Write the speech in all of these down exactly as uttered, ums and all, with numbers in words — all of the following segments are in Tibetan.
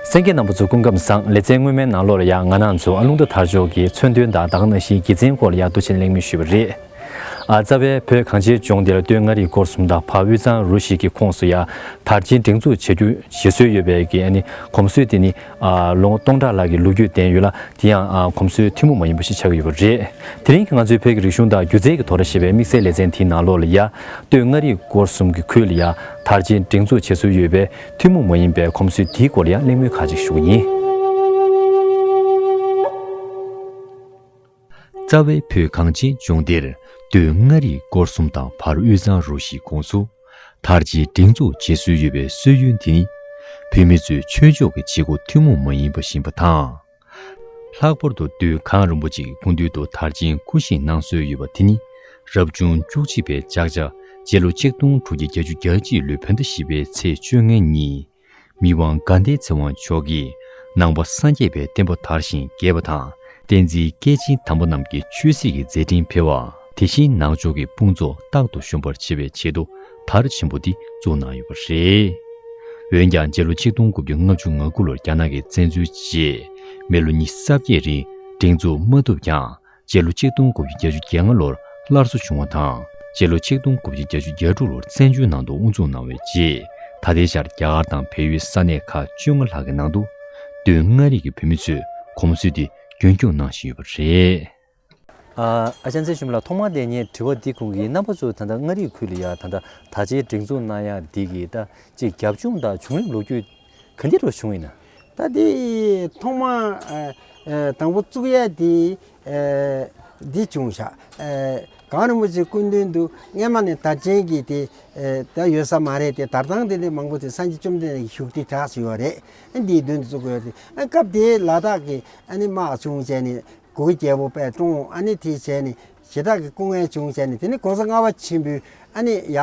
གསན་མཁན་རྣམ་པ་ཚོ་སྐུ་ཁམས་བཟང་། ལེ་ཚན་སྔོན་མའི་ནང་ལོགས་ལ་ཡང་ང་རང་ཚོ་ཨ་རླུང་རྟ་དར་ལྕོག་གི་མཚོན་དོན་དང་ད་ག་ནང་བཞིན་དགེ་མཚན་སྐོར་ལ་ཡང་འདུག་སེ་གླེང་མོལ་ཞུས་པ་རེད། ཨ་རྩ་བའི་བོད་གངས་ཅན་ལྗོངས་འདིར་སྟོད་མངའ་རིས་སྐོར་གསུམ་དང་བར་དབུས་གཙང་རུ་བཞི་གི་ཁོངས་སུ་ཡང་དར་ཆེན་སྒྲེང་འཛུགས་བྱེད་རྒྱུ་བྱེད་སྲོལ་ཡོད་པའི་གི་ཨ་ནི་གོམས་སྲོལ་དེ་ནི་ཨ་ལོ་ངོ་སྟོང་ཕྲག་ལྷག་གི་ལོ་རྒྱུས་ལྡན་ཡོད་ལ། དེ་ཡང་ཨ་གོམས་སྲོལ་ཐུན་མོང་མ་ཡིན་པ་ཞིག་ཆགས་ཀྱི་ཡོད་པ་རེད། དེ་རིང་གི་ང་ཚོའི་བོད་ཀྱི་རིག་གཞུང་དང་སྒྱུ་རྩལ་གྱི་དོ་ར་ཞེས་པའི་དམིགས་བསལ་ལེ་ཚན་དེའི་ནང་ལོགས་ལ་ཡ། སྟོད་མངའ་རིས་སྐོར་གསུམ་གྱི་ཁུལ་ལ་ཡ་དར་ཆེན་སྒྲེང་འཛུགས་བྱེད་སྲོལ་ཡོད་པའི་ཐུན་མོང་མ་ཡིན་པའི་གོམས་སྲོལ་དེའི་སྐོར་ལ་ཡ་གླེང་མོལ་ཁག་ཅིག་ཞུ་གི་ཡིན། རྩ་བའི་བོད་གངས་ཅན་ལྗོངས་འདིར་སྟོད་མངའ་རིས་སྐོར་གསུམ་དང་བར་དབུས་གཙང་རུ་བཞིའི་ཁོངས་སུ་དར་ཆེན་སྒྲེང་འཛུགས་བྱེད་སྲོལ་ཡོད་པའི་སྲོལ་ཡུན་དེ་ནི་བོད་མི་ཚོའི་ཆོས་ཕྱོགས་ཀྱི་བྱེད་སྒོ་ཐུན་མོང་མ་ཡིན་པ་ཞིག་ཡིན་པ་དང་། ལྷག་པར་དུ་སྟོད་གངས་རིན་པོ་ཆེའི་སྐུ་མདུན་དུ་དར་ཆེན་སྐུ་བཞེངས་གནང་སྲོལ་ཡོད་པ་དེ་ནི་རབ་བྱུང་བཅུ་གཅིག་པའི་ལྕགས་བྱ་སྤྱི་ལོ་ཆིག་སྟོང་དྲུག་བརྒྱ་བརྒྱད་ཅུ་གྱ་གཅིག་ལོའི་བོད་ཟླ་བཞི་པའི་ཚེས་བཅོ་ལྔའི་ཉིན། མི་དབང་དགའ་ལྡན་ཚེ་དབང་མཆོག་གིས་ནང་པ་སངས་རྒྱས་པའི་བསྟན་པ་དར་ཞིང་རྒྱས་པ་དང་། བསྟན་འཛིན་སྐྱེས་ཆེན་དམ་པ་རྣམས་ཀྱི་ཆོས་སྲིད་ཀྱི་མཛད་འཕྲིན་འཕེལ་བ། དེ་བཞིན་ནང་ཆོས་ཀྱི་དཔུང་ཚོགས་རྟག་ཏུ་ཞུམ་པར་བྱེད་པའི་ཆེད་དུ་དར་ཆེན་པོ་འདི་བཙུགས་གནང་ཡོད་པ་རེད། འོན་ཀྱང་རྗེ་ལོ་ཆིག་སྟོང་དགུ་བརྒྱ་ལྔ་བཅུ་ང་དགུ་ལོར་རྒྱ་ནག་གིས་བཙན་འཛུལ་རྗེས་མི་ལོ་ཉི་ཤུ་རྩ་བརྒྱད་རིང་སྒྲེང་འཛུགས་མ་ཐུབ་ཀྱང་། རྗེ་ལོ་ཆིག་སྟོང་དགུ་བརྒྱ་བརྒྱད་ཅུ་གྱ་ལྔ་ལོར་སླར་གསོ་བྱུང་བ་དང་། རྗེ་ལོ་ཆིག་སྟོང་དགུ་བརྒྱ་བརྒྱད་ཅུ་གྱ་དྲུག་ལོར་བཙན་བྱོལ་ནང་དུ་དབུ་འཛུགས་གནང་བའི་རྗེས། ད་ལྟའི་ཆར་རྒྱ་གར་དང་བལ་ཡུལ་ས་གནས་ཁག་བཅོ་ལྔ་ལྷག་གི་ནང་དུ་སྟོད་མངའ་རིས་ཀྱི་བོད་མི་ཚོས་གོམས་སྲོལ་འདི་རྒྱུན་སྐྱོང་གནང་བཞིན་ཡོད་པ་རེད། ཨ་ཨ་ཅག་ཚེ་ཆུང་ལགས། ཐོག་མར་དེ་ངས་དྲི་བ་འདི་སྐུང་གི་ཡིན། རྣམ་པ་ཚོ་ད་ལྟ་མངའ་རིས་ཁུལ་ལ་ཡ་ད་ལྟ་དར་ཆེན་སྒྲེང་འཛུགས་གནང་ཡ་འདི་གི་ད་ཅིག་རྒྱབ་ལྗོངས་དང་བྱུང་རིམ་ལོ་རྒྱུས་ག་འདྲ་རུ་བྱུང་ཡིན་ན། ད་འདི་ཐོག་མ་ཨ་ཨ་དང་པོ་བཙུགས་ཡ་འདི་ཨ་འདི་བྱུང་ཤག་ཨ་གངས་རིན་པོ་ཆེའི་སྐུ་མདུན་དུ་སྔས་མ་ནས་དར་ཆེན་གྱི་དེ་ཨ་ད་ཡོད་ས་མ་རེད། དེ་དར་ཐང་དེ་འདྲ་མང་པོ་དེ་སངས་རྒྱས་བཅོམ་ལྡན་འདས་ཀྱི་བཞུགས་ཁྲི་གྲས་སུ་ཡོད་རེད། ཨ་འདིའི་མདུན་དུ་བཙུགས་དགོས་རེད། ཨ་སྐབས་དེའི་ལ་དྭགས་ཀྱི་ཨ་ནི་དམག་བྱུང་བྱས་ནས་གུ་གེ་རྒྱལ་པོ་དཔེ་བཀྲོངས། ཨ་ནི་དེ་བྱས་ནས་ཞེ་དྲག་གི་སྐུ་ངལ་བྱུང་བྱས་ནས། དེ་ནས་གོང་ས་ལྔ་པ་ཆེན་པོས་ཨ་ནི་ཡ་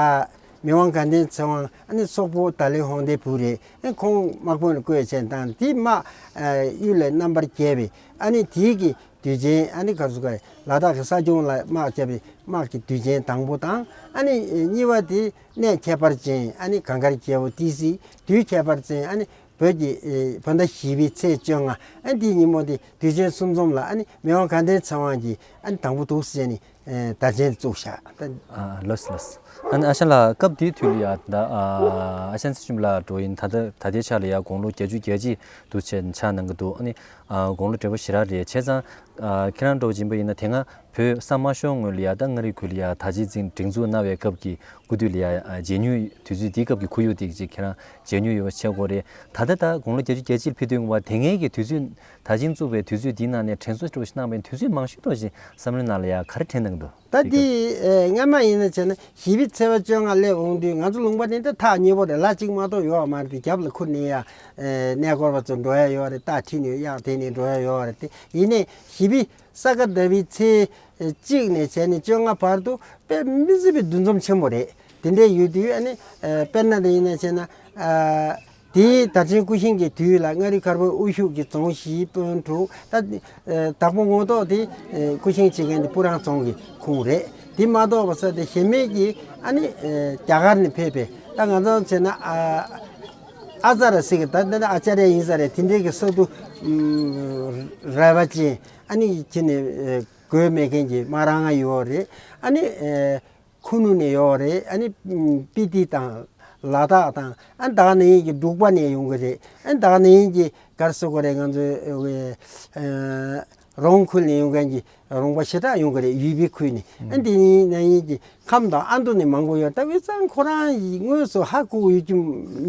མི་དབང་དགའ་ལྡན་ཚེ་དབང་ཨ་ནི་སོག་པོ་ད་ལའི་ཧོང་ཏེ་བུ་རེད། ཨ་ཁོང་དམག་དཔོན་ལ་བསྐོས་བྱས་བཏང་། དེ་དམག་ཨ་གཡུལ་ལས་རྣམ་པར་རྒྱལ་བའི་ཨ་ནི་དེའི་གི་དུས་ཆེན། ཨ་ནི་ག་རེ་ཟེར་དགོས་རེད། ལ་དྭགས་ཀྱི་ས་སྐྱོང་ལ་དམག་བརྒྱབ་པའི་དམག་གི་དུས་ཆེན་དང་པོ་དང་། ཨ་ནི་གཉིས་པ་དེ་གནས་ཁྱད་པར་ཅན་ཨ་ནི་གངས་དཀར་རྒྱལ་པོ་ཏི་སེའི་དུས་ཁྱད་པར་ཅན། ཨ་ནི་བོད་ཀྱི་ཨེ་བོད་ཟླ་བཞི་པའི་ཚེས་བཅོ་ལྔ། ཨ་ནི་དེའི་ཉིན་མོ་དེ་དུས་ཆེན་གསུམ་འཛོམས་ལ་ཨ་ནི་མི་དབང་དགའ་ལྡན་ཚེ་དབང་གིས་ཨ་ནི་དང་པོ་འདུག་སེ་བྱས་ནས་ཨེ་དར་ཆེན་བཙུགས་ཤག་ད་ཨ་ལགས་སོ་ལགས་སོ། ཨ་ནི་ཨ་ཞང་ལགས། སྐབས་དེའི་དུས་ལ་ཡ་ད་ཨ་ཨ་ཞང་ཚེ་ཆུང་ལགས་འགྲོ་ཡིན། ད་ལྟ་ད་ལྟའི་ཆ་ལ་ཡ་དགུང་ལོ་བརྒྱད་ཅུ་གྱ་གཅིག་འདུག་བྱས་ཆགས་གནང་གི་འདུག་ཨ་ནི་ཨ་དགུང་ལོ་བགྲེས་པོ་ཞེ་དྲག་རེད། བྱས་ཙང་ཨ་ཁྱེད་རང་འདྲ་བོ་ཅིག་ཡིན་པ་ཡིན་ན། དེ་སྔ་བོད་ས་དམར་ཤོག་ངོས་ལ་ཡ་ད་མངའ་རིས་ཁུལ་ལ་ཡ་དར་རྒྱས་འཛིན་སྒྲེང་འཛུགས་གནང་བའི་སྐབས་ཀྱི་སྐུ་དུས་ལ་ཡ་ཨ་མཇལ་མྱོང་། དུས་ཚོད་དེའི་སྐབས་ཀྱི་ཁོར་ཡུག་དེ་ཅིག་ཁྱེད་རང་མཇལ་མྱོང་ཡོད་པ་ཤེས་ཀྱི་ཡོད་རེད། ད་ལྟ་ད་དགུང་ལོ་བརྒྱད་ཅུ་གྱ་གཅིག་ཕེབས་དུས་ཙམ་པ་དེ་སྔའི་གི་དུས་ཚོད་དར་ཆེན་བཙུགས་པའི་དུས་ཚོད་དེའི་ནང་ནས་དྲན་གསོ་འདྲ་བོ་ཞིག་གནང་བའི་དུས་ཚོད་མང་ཤོས་འདྲ་བོ་ཞིག་བསམ་བློའི་ནང་ལ་ཡ་ག་རེ་དྲན་གནང་གི་འདུག་ད་དེ་སྐབས། དེ་ཨེ་སྔ་མ་ཡིན་ན་བྱས་ན་བཞི་པའི་ཚེས་པ་བཅོ་ལྔ་སླེབས་འོང་དུས་ང་ཚོ་ལུང་པ་ནི་ད་ཐག་ཉེ་པོ་རེད། ལ་གཅིག་མ་གཏོགས་ཡོད་མ་རེད། དེ་རྒྱབ་ལ་ཁུར་ནས་ཡ་ཨེ་གནས་སྐོར་བ་ཚོ་འགྲོ་ཡ་ཡོད་རེད། རྟ་ཁྲིད་ནས་གཡག་དེད་ནས་འགྲོ་ཡ་ཡོད་རེད། དེ་ཡིན་ནའི་བཞི་པའི་ས་ག་ཟླ་བའི་ཚེས་གཅིག་ནས་བྱས་ནས་བཅོ་ལྔ་བར་དུ་དཔེ་མི་སྲིད་པའི་འདུ་འཛོམས་ཆེན་པོ་རེད། དེ་འདྲའི་ཡོད་དུས་ཨ་ནི་ཨ་དཔེར་ན་དེ་ཡིན་ན་བྱས་ན་ཨ་དེའི་དར་ཆེན་སྐུ་བཞེངས་ཀྱི་དུས་ལ་མངའ་རིས་མཁར་དབུས་དབུ་བཞུགས་ཀྱི་རྫོང་བཞི་དཔོན་དྲུག་ད་ཨ་བདག་པོ་ངོ་ཐོག་དེ་ཨ་སྐུ་བཞེངས་བྱེད་མཁན་དེ་སྤུ་རང་རྫོང་གི་ཁོངས་རེད། དེ་མ་གཏོགས་པ་ས་དེ་གཞན་མི་གི་ཨ་ནི་ཨ་རྒྱ་གར་ནས་ཕེབས་པའི་ད་ང་ཚོ་བྱས་ན་ཨ་ཨ་ཙ་ར་ཟེར་གི་ད་ད་ཨ་ཙརྱ་ཡིན་ས་རེད། དེ་འདྲའི་གི་ས་དུ་ཨ་རལ་པ་ཅན་ཨ་ནི་ཁྱེད་ནས་དགོས་མེད་མཁན་གྱི་མ་རང་ང་ཡོད་རེད། ཨ་ནི་ཨེ་ཁུ་ནུ་ནས་ཡོད་རེད། ཨ་ནི་སྤི་ཏི་དང་ལ་དྭགས་དང་ཨ་ནི་ད་ག་ནང་བཞིན་གྱི་འབྲུག་པ་ནས་ཡོང་གི་རེད། ཨ་ནི་ད་ག་ནང་བཞིན་གྱི་ག་རེ་ཟེར་དགོས་རེད། ང་ཚོའི་ཨེ་རོང་ཁུལ་ནས་ཡོང་མཁན་གྱི་རོང་པ་ཞེ་དྲག་ཡོང་གི་རེད། ཡུལ་པའི་ཁུལ་ནས། ཨ་ནི་དེ་ནང་བཞིན་གྱི་ཁམས་དང་ཨ་མདོ་ནས་མང་པོ་ཡོད། ད་དབུས་གཙང་ཁོ་རང་ཡི་དངོས་སུ་ཧ་གོ་ཡོད་རྒྱུ་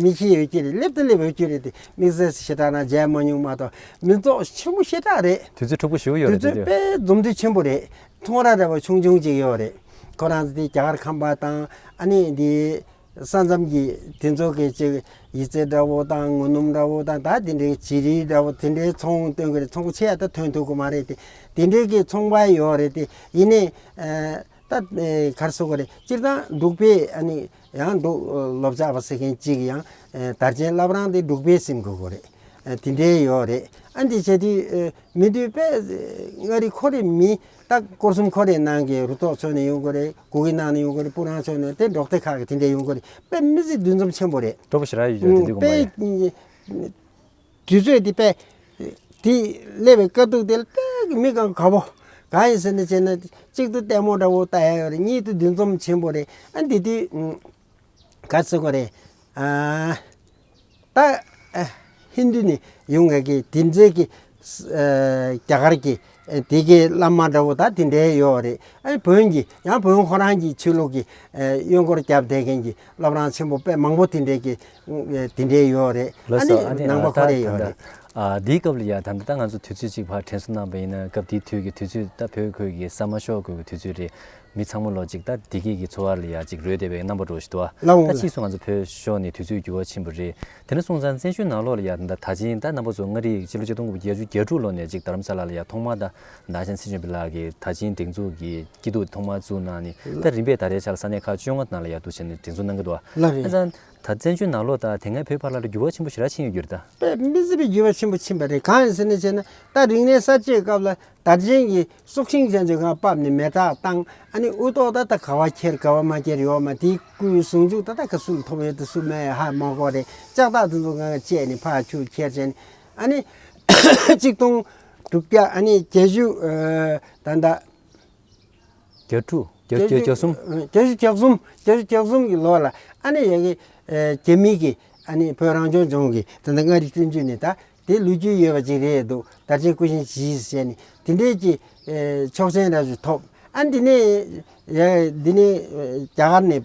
མི་ཤེས་ཡོད་ཀྱི་རེད། སླེབས་ད་སླེབས་ཡོད་ཀྱི་རེད། དེ་དམིགས་བསལ་ཞེ་དྲག་ན་མཇལ་མ་མྱོང་མ་གཏོགས་མི་ཚོགས་ཆེན་པོ་ཞེ་དྲག་རེད། དུས་ཚོད་འཁྲུག་པོ་ཞེ་པོ་ཡོད་དུས་རེད། དེ་ཚོད་དུས་དཔེ་འཛོམས་དུས་ཆེན་པོ་རེད། ཚོང་ར་འདྲ་པོ་ཆུང་ཆུང་ཅིག་ཡོད་རེད། ཁོ་རང་ཚོ་དེ་རྒྱ་གར་ཁམས་པ་དང་ཨ་ནི་འདི་ས་མཚམས་ཀྱི་དེ་ཚོ་གི་ཅིག་ཡི་ཙེ་འདྲ་པོ་དང་ངོ་སྣུམ་འདྲ་པོ་དང་ད་དེ་འདྲའི་བྱི་རིལ་འདྲ་པོ་དེ་འདྲའི་ཚོང་སྟོན་གི་རེད། ཚོང་ཆེ་ཡ་ད་ཐོན་ཐུབ་གི་མ་རེད་དེ། དེ་འདྲའི་གི་ཚོང་པ་ཡོད་རེད་དེ། ཡིན་ནའི་ཨ་ད་ཨེ་ག་རེ་ཟེར་དགོས་རེད། སྤྱིར་བཏང་འབྲུག་པའི་ཨ་ནི་ཡང་འབྲུག་ལོ་ཙཱ་བ་ཟེར་མཁན་ཅིག་ཡང་ཨེ་དར་ཆེན་བསླབ་རང་དེ་འབྲུག་པའི་སེམས་དགོས་དགོས་རེད། ཨེ་དེ་འདྲའི་ཡོད་རེད། ཨ་འདི་བྱས་དུས་ཨེ་མི་འདུས་པས་མངའ་རིས་ཁོ་རའི་མི་ད་སྐོར་གསུམ་ཁོ་རའི་ནང་གི་རུ་ཐོག་ཚོ་ནས་ཡོང་གི་རེད། གུ་གེ་ནང་ནས་ཡོང་གི་རེད། སྤུ་རང་ཚོ་ནས་དེ་འབྲོག་སྡེ་ཁག་གི་དེ་འདྲའི་ཡོང་གི་རེད། དཔེ་མི་སྲིད་འདུ་འཛོམས་ཆེན་པོ་རེད། འགྲོ་པོ་ཞེ་དྲག་ཡོད་ཀྱི་རེད་དེ་དུས་དཔེ་ངོ་མ་ཡ། དུས་ཚོད་དེ་དཔེ་དེ་སླེབས་པའི་དཀའ་སྡུག་དེ་ལ་དཔེ་མི་གང་དགའ་པོ། གང་ཡིན་ཟེར་ན་བྱས་ན། གཅིག་ཏུ་ལྟད་མོ་འདྲ་བོ་ལྟ་ཡ་ཡོད་རེད། གཉིས་དུ་འདུ་འཛོམས་ཆེན་པོ་རེད། ཨ་འདི་དུས་ག་ཚོད་གོ་རེད། ཨ་ད་ཨ་ཧིན་རྡུ་ནས་ཡོང་མཁན་གྱི་དེ་འདྲའི་གི་ཨ་རྒྱ་གར་གྱི་ཨ་དེ་གའི་བླ་མ་འདྲ་བོ་ད་དེ་འདྲའི་ཡོད་རེད། ཨ་བོན་གྱི་ཡང་བོན་ཁོ་རང་གི་ཆོས་ལུགས་ཀྱི་ཨ་གཡོན་སྐོར་རྒྱབ་བསྡད་མཁན་གྱི་སློབ་རང་ཆེན་པོ་དཔེ་མང་པོ་དེ་འདྲའི་གི་ཨ་དེ་འདྲའི་ཡོད་རེད། ལགས་སོ། ཨ་ནི་ཨ་ནི་ནང་པ་ད་ཁོ་རེ་ད་ཡོད་ལྟ་རེད། ཨ་འདིའི་སྐབས་ལ་ཡ་ད་ལྟ་ད་ང་ཚོ་དུས་ཚོད་ཅིག་ཕར་དྲན་གསོ་གནང་པ་ཡིན་ན། སྐབས་དེའི་དུས་ཀྱི་དུས་ཚོད་ད་བོད་ཁུལ་གྱི་ས་མ་ཤོར་དགོས་ཀྱི་དུས་ཚོད་རེད། མི་ཚང་མ་ལོ་ཅིག་ད་བདེ་སྐྱིད་ཀྱི་འཚོ་བ་ལ་ཡ་ཅིག་རོལ་བསྡད་པའི་རྣམ་པ་འདྲ་ཞིག་འདུག་བ། ལགས་འོང་། ད་ཕྱིས་སུ་ང་ཚོ་བོད་ཤོར་ནས་དུས་ཚོད་འགྱུར་བ་ཕྱིན་པ་རེད། དེ་འདྲ་སོང་ཙང་བཙན་བྱོལ་ནང་ལོགས་ལ་ཡ་ད་ད་ཅིང་ད་རྣམ་པ་ཚོ་མངའ་རིས་སྤྱི་ལོ་ཆིག་སྟོང་དགུ་བརྒྱ་བརྒྱད་ཅུ་གྱ་དྲུག་ལོ་ནས་ཅིག་རྡ་རམ་ས་ལ་ལ་ཡ་ཐོག་མར་ད་ནག་ཅན་ཚེ་བརྟན་ཕུན་ལགས་ཀྱིས་ད་ཅིང་སྒྲིག་འཛུགས་ཀྱི་སྐྱིད་སྡུག་ཐོག་མར་བཙུགས་གནང་ནས། ད་རིམ་པས་ད་རེས་ཆ་ལ་ས་གནས་ཁག་བཅོ་ལྔ་ནང་ལ་ཡ་འདུག་བྱས་ནས་སྒྲིག་འཛུགས་གནང་གི་འདུག་བ། ལགས་རེད། ཨ་ཙང་། ད་བཙན་བྱོལ་ནང་ལོགས་ད་དེ་སྔའི་བོད་ཕར་ལ་འགྱུར་བ་ཆེན་པོ་ཞེ་དྲག་ཕྱིན་ཡོད་རྒྱུ་རེད་ད། དཔེ་མི་སྲིད་པའི་འགྱུར་བ་ཆེན་པོ་ཕྱིན་པ་རེད། གང་ཡིན་ཟེར་ན་བྱས་ན། ད་རིག་གནས་གསར་བརྗེའི་སྐབས་ལ་དར་ཆེན་གྱི་སྲོག་ཤིང་ཅན་ཚོའི་སྒང་ཕབ་ནས་མེ་སྟག་བཏང་། ཨ་ནི་དབུ་ཏོག་ད་ད་ག་བ་ཁྱེར་ག་བ་མ་ཁྱེར་ཡོད་མ། དེའི་སྐུའི་ཟུང་འཇུག་ད་ད་ག་སུ་ལ་ཐོབ་ཡོད་དེ་སུ་མེད་ཧ་མ་གོ་རེད། ལྕགས་ཐག་དེ་ཚོ་སྒང་བཅད་ནས་ཕར་ཚུར་ཁྱེར་བྱས་ནས། ཨ་ནི་ཆིག་སྟོང་དྲུག་བརྒྱ་ཨ་ནི་བརྒྱད་ཅུ་ད་ད། བརྒྱད་དྲུག་བརྒྱད་ཅུ་གྱ་གསུམ། བརྒྱད་ཅུ་གྱ་གསུམ། བརྒྱད་ཅུ་གྱ་གསུམ་གྱི་ལོ་ལ་ཨ་ནི་ཡ་གི་ཨ་རྒྱ་མི་གི་ཨ་ནི་བོད་རང་སྐྱོང་ལྗོངས་ཀྱི་ད་ལྟ་མངའ་རིས་བསྟན་བཅོས་ནས། ད་དེ་ལོ་རྒྱུས་ཡོད་པ་ཅིག་རེད་འདུག་དར་ཆེན་སྐུ་ཞབས་བཞི་ཟེར་ནས་དེ་འདྲའི་གི་ཨ་ཆོག་མཆན་རབ་ཅིག་ཐོབ། ཨ་འདི་ནས་ཡ་འདི་ནས་ཨ་རྒྱ་གར་ནས་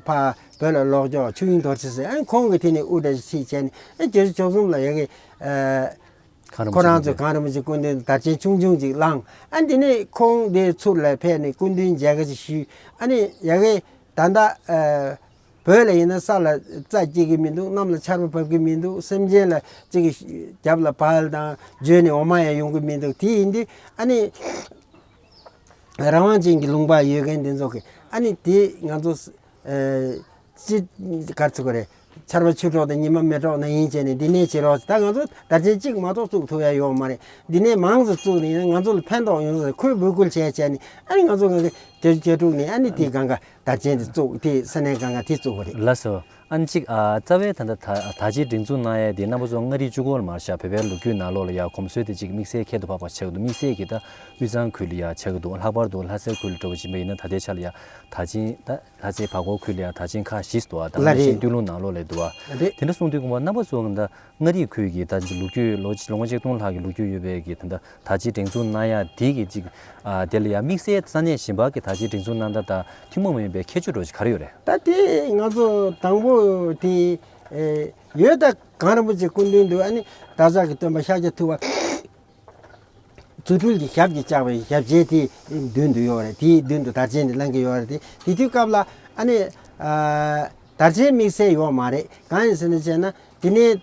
ཨ་ཕར་བོད་ལ་ལོག་ཕྱོགས་ཆོས་དབྱིངས་རྡོ་རྗེ་ཟེར། ཨ་ཁོང་གིས་དེ་ནས་དབུ་འདྲ་ཞིག་ཁྲིད་བྱས་ནས། ཨ་བརྒྱད་ཅུ་གྱ་གསུམ་ལ་ཡ་གི་ཨ། གངས་རིན་པོ་ཁོ་ཆེ་རང་ཚོས་གངས་རིན་པོ་ཆེ་སྐུ་མདུན་དར་ཆེན་ཆུང་ཆུང་ཅིག་བླངས། ཨ་འདི་ནས་ཁོང་དེ་ཚུར་ལ་ཕེབས་ནས་སྐུ་མདུན་མཇལ་ཁ་ཅིག་ཞུས། ཨ་ནི་ཡ་གི་ད་ལྟ་ཨ་བོད་ལ་ཡིན་ན་ས་ལ་རྩྭ་སྐྱེ་གི་མི་འདུག་གནམ་ལ་ཆར་པ་བབས་ཀྱི་མི་འདུག་སེམས་ཅན་ལ་ཅིག་གི་རྒྱབ་ལ་བལ་དང་འཇོལ་ནས་འོ་མ་ཡང་ཡོང་གི་མི་འདུག་དེ་ཡིན་དུས་ཨ་ནི་རང་དབང་ཅན་གྱི་ལུང་པ་ཡོད་མཁན་དེ་ཚོ་གི་ཨ་ནི་དེ་ང་ཚོ་ཨེ། ཅི། ག་རེ་ཟེར་དགོས་རེད། ཆར་པ་ཆུ་གྲོགས་དང་ཉི་མ་མེ་གྲོགས་ནང་བཞིན་བྱས་ནས་འདི་ནས་བྱེད་རོགས། ད་ང་ཚོ་དར་ཆེན་གཅིག་མ་གཏོགས་བཙུགས་ཐུབ་ཡ་ཡོད་མ་རེད། འདི་ནས་མང་ཙམ་བཙུགས་ནས་ང་ཚོ་ལ་ཕན་ཐོགས་ཡོང་ས་རེད། ཁོས་འབོད་སྐུལ་བྱས་བྱས་ནས། ཨ་ནི་ང་ཚོ་གི་བརྒྱད་ཅུ་གྱ་དྲུག་ནས་ཨ་ནི་དེ་སྒང་ག་དར་ཆེན་དེ་བཙུགས། དེ་ས་གནས་སྒང་ག་དེ་བཙུགས་པ་རེད། ལགས་སོ། ཨ་ནི་གཅིག་ཨ་རྩ་བའི་ད་ལྟ་ད་ད་ཅིག་སྒྲིག་འཛུགས་གནང་ཡས་དེ་རྣམ་པ་ཚོ་མངའ་རིས་གཅིག་པོ་ལ་མ་ཟད་བོད་པའི་ལོ་རྒྱུས་ནང་ལོགས་ལ་ཡ་གོམས་སྲོལ་དེ་གཅིག་དམིགས་བསལ་ཁྱད་དུ་འཕགས་པ་ཆགས་འདུག་དམིགས་བསལ་གྱིས་ད་དབུས་གཙང་ཁུལ་ལ་ཡ་ཆགས་ཀྱི་འདུག་ལྷག་པར་དུ་ལྷ་སའི་ཁུལ་འདྲ་བོ་ཕྱིན་པ་ཡིན་ན། ད་ལྟའི་ཆ་ལ་ཡ་དར་ཆེན་ད་ལྷ་སའི་བར་སྐོར་ཁུལ་ལ་ཡ་དར་ཆེན་ཁག་བཞི་འདུག་ད་ལྷ་ལ་ཆེན་རེད། སྟོད་ལུང་ནང་ལོགས་ལ་འདུག་ད་རེད། དེ་འདྲ་གསུངས་དུས་ཀུན་པ་རྣམ་པ་ཚོ་ད་མངའ་རིས་ཁུལ་གྱི་ད་ལོ་རྒྱུས་ལོ་ལོ་ངོ་ཆིག་སྟོང་ལྷག་གི་ལོ་རྒྱུས་ཡོད་པའི་གི་ད་ད་ད་ཅིག་སྒྲིག་འཛུགས་གནང་ཡ་དེ་གི་ཅིག་ཨ་དེ་ལ་ཡ་དམིགས་བསལ་ས་གནས་གཞན་པ་གི་ད་ཅིག་སྒྲིག་འཛུགས་གནང་ད་ད་ཐུན་མོང་མ་ཡིན་པའི་ཁྱད་ཆོས་འདྲ་ཅིག་ག་རེ་ཡོད་རེད། ད་དེ་ང་ཚོ་དང་པོ་དེ་ཨེ་ཡོད། ད་གངས་རིན་པོ་ཆེ་སྐུ་མདུན་དུ་ཨ་ནི་བདག་ཅག་གི་སྟོན་པ་ཤཱཀྱ་ཐུབ་པ་རྫུ་འཕྲུལ་གྱི་ཞབས་ཀྱིས་བཅགས་པའི་ཞབས་རྗེས་དེ་མདུན་དུ་ཡོད་རེད། དེའི་མདུན་དུ་དར་ཆེན་དེ་བླང་གི་ཡོད་རེད། དེ་དེ་དུས་སྐབས་ལ་ཨ་ནི་ཨ་དར་ཆེན་དམིགས་བསལ་ཡོད་མ་རེད། གང་ཡིན་ཟེར་ན་བྱས་ན། དེ་ནས་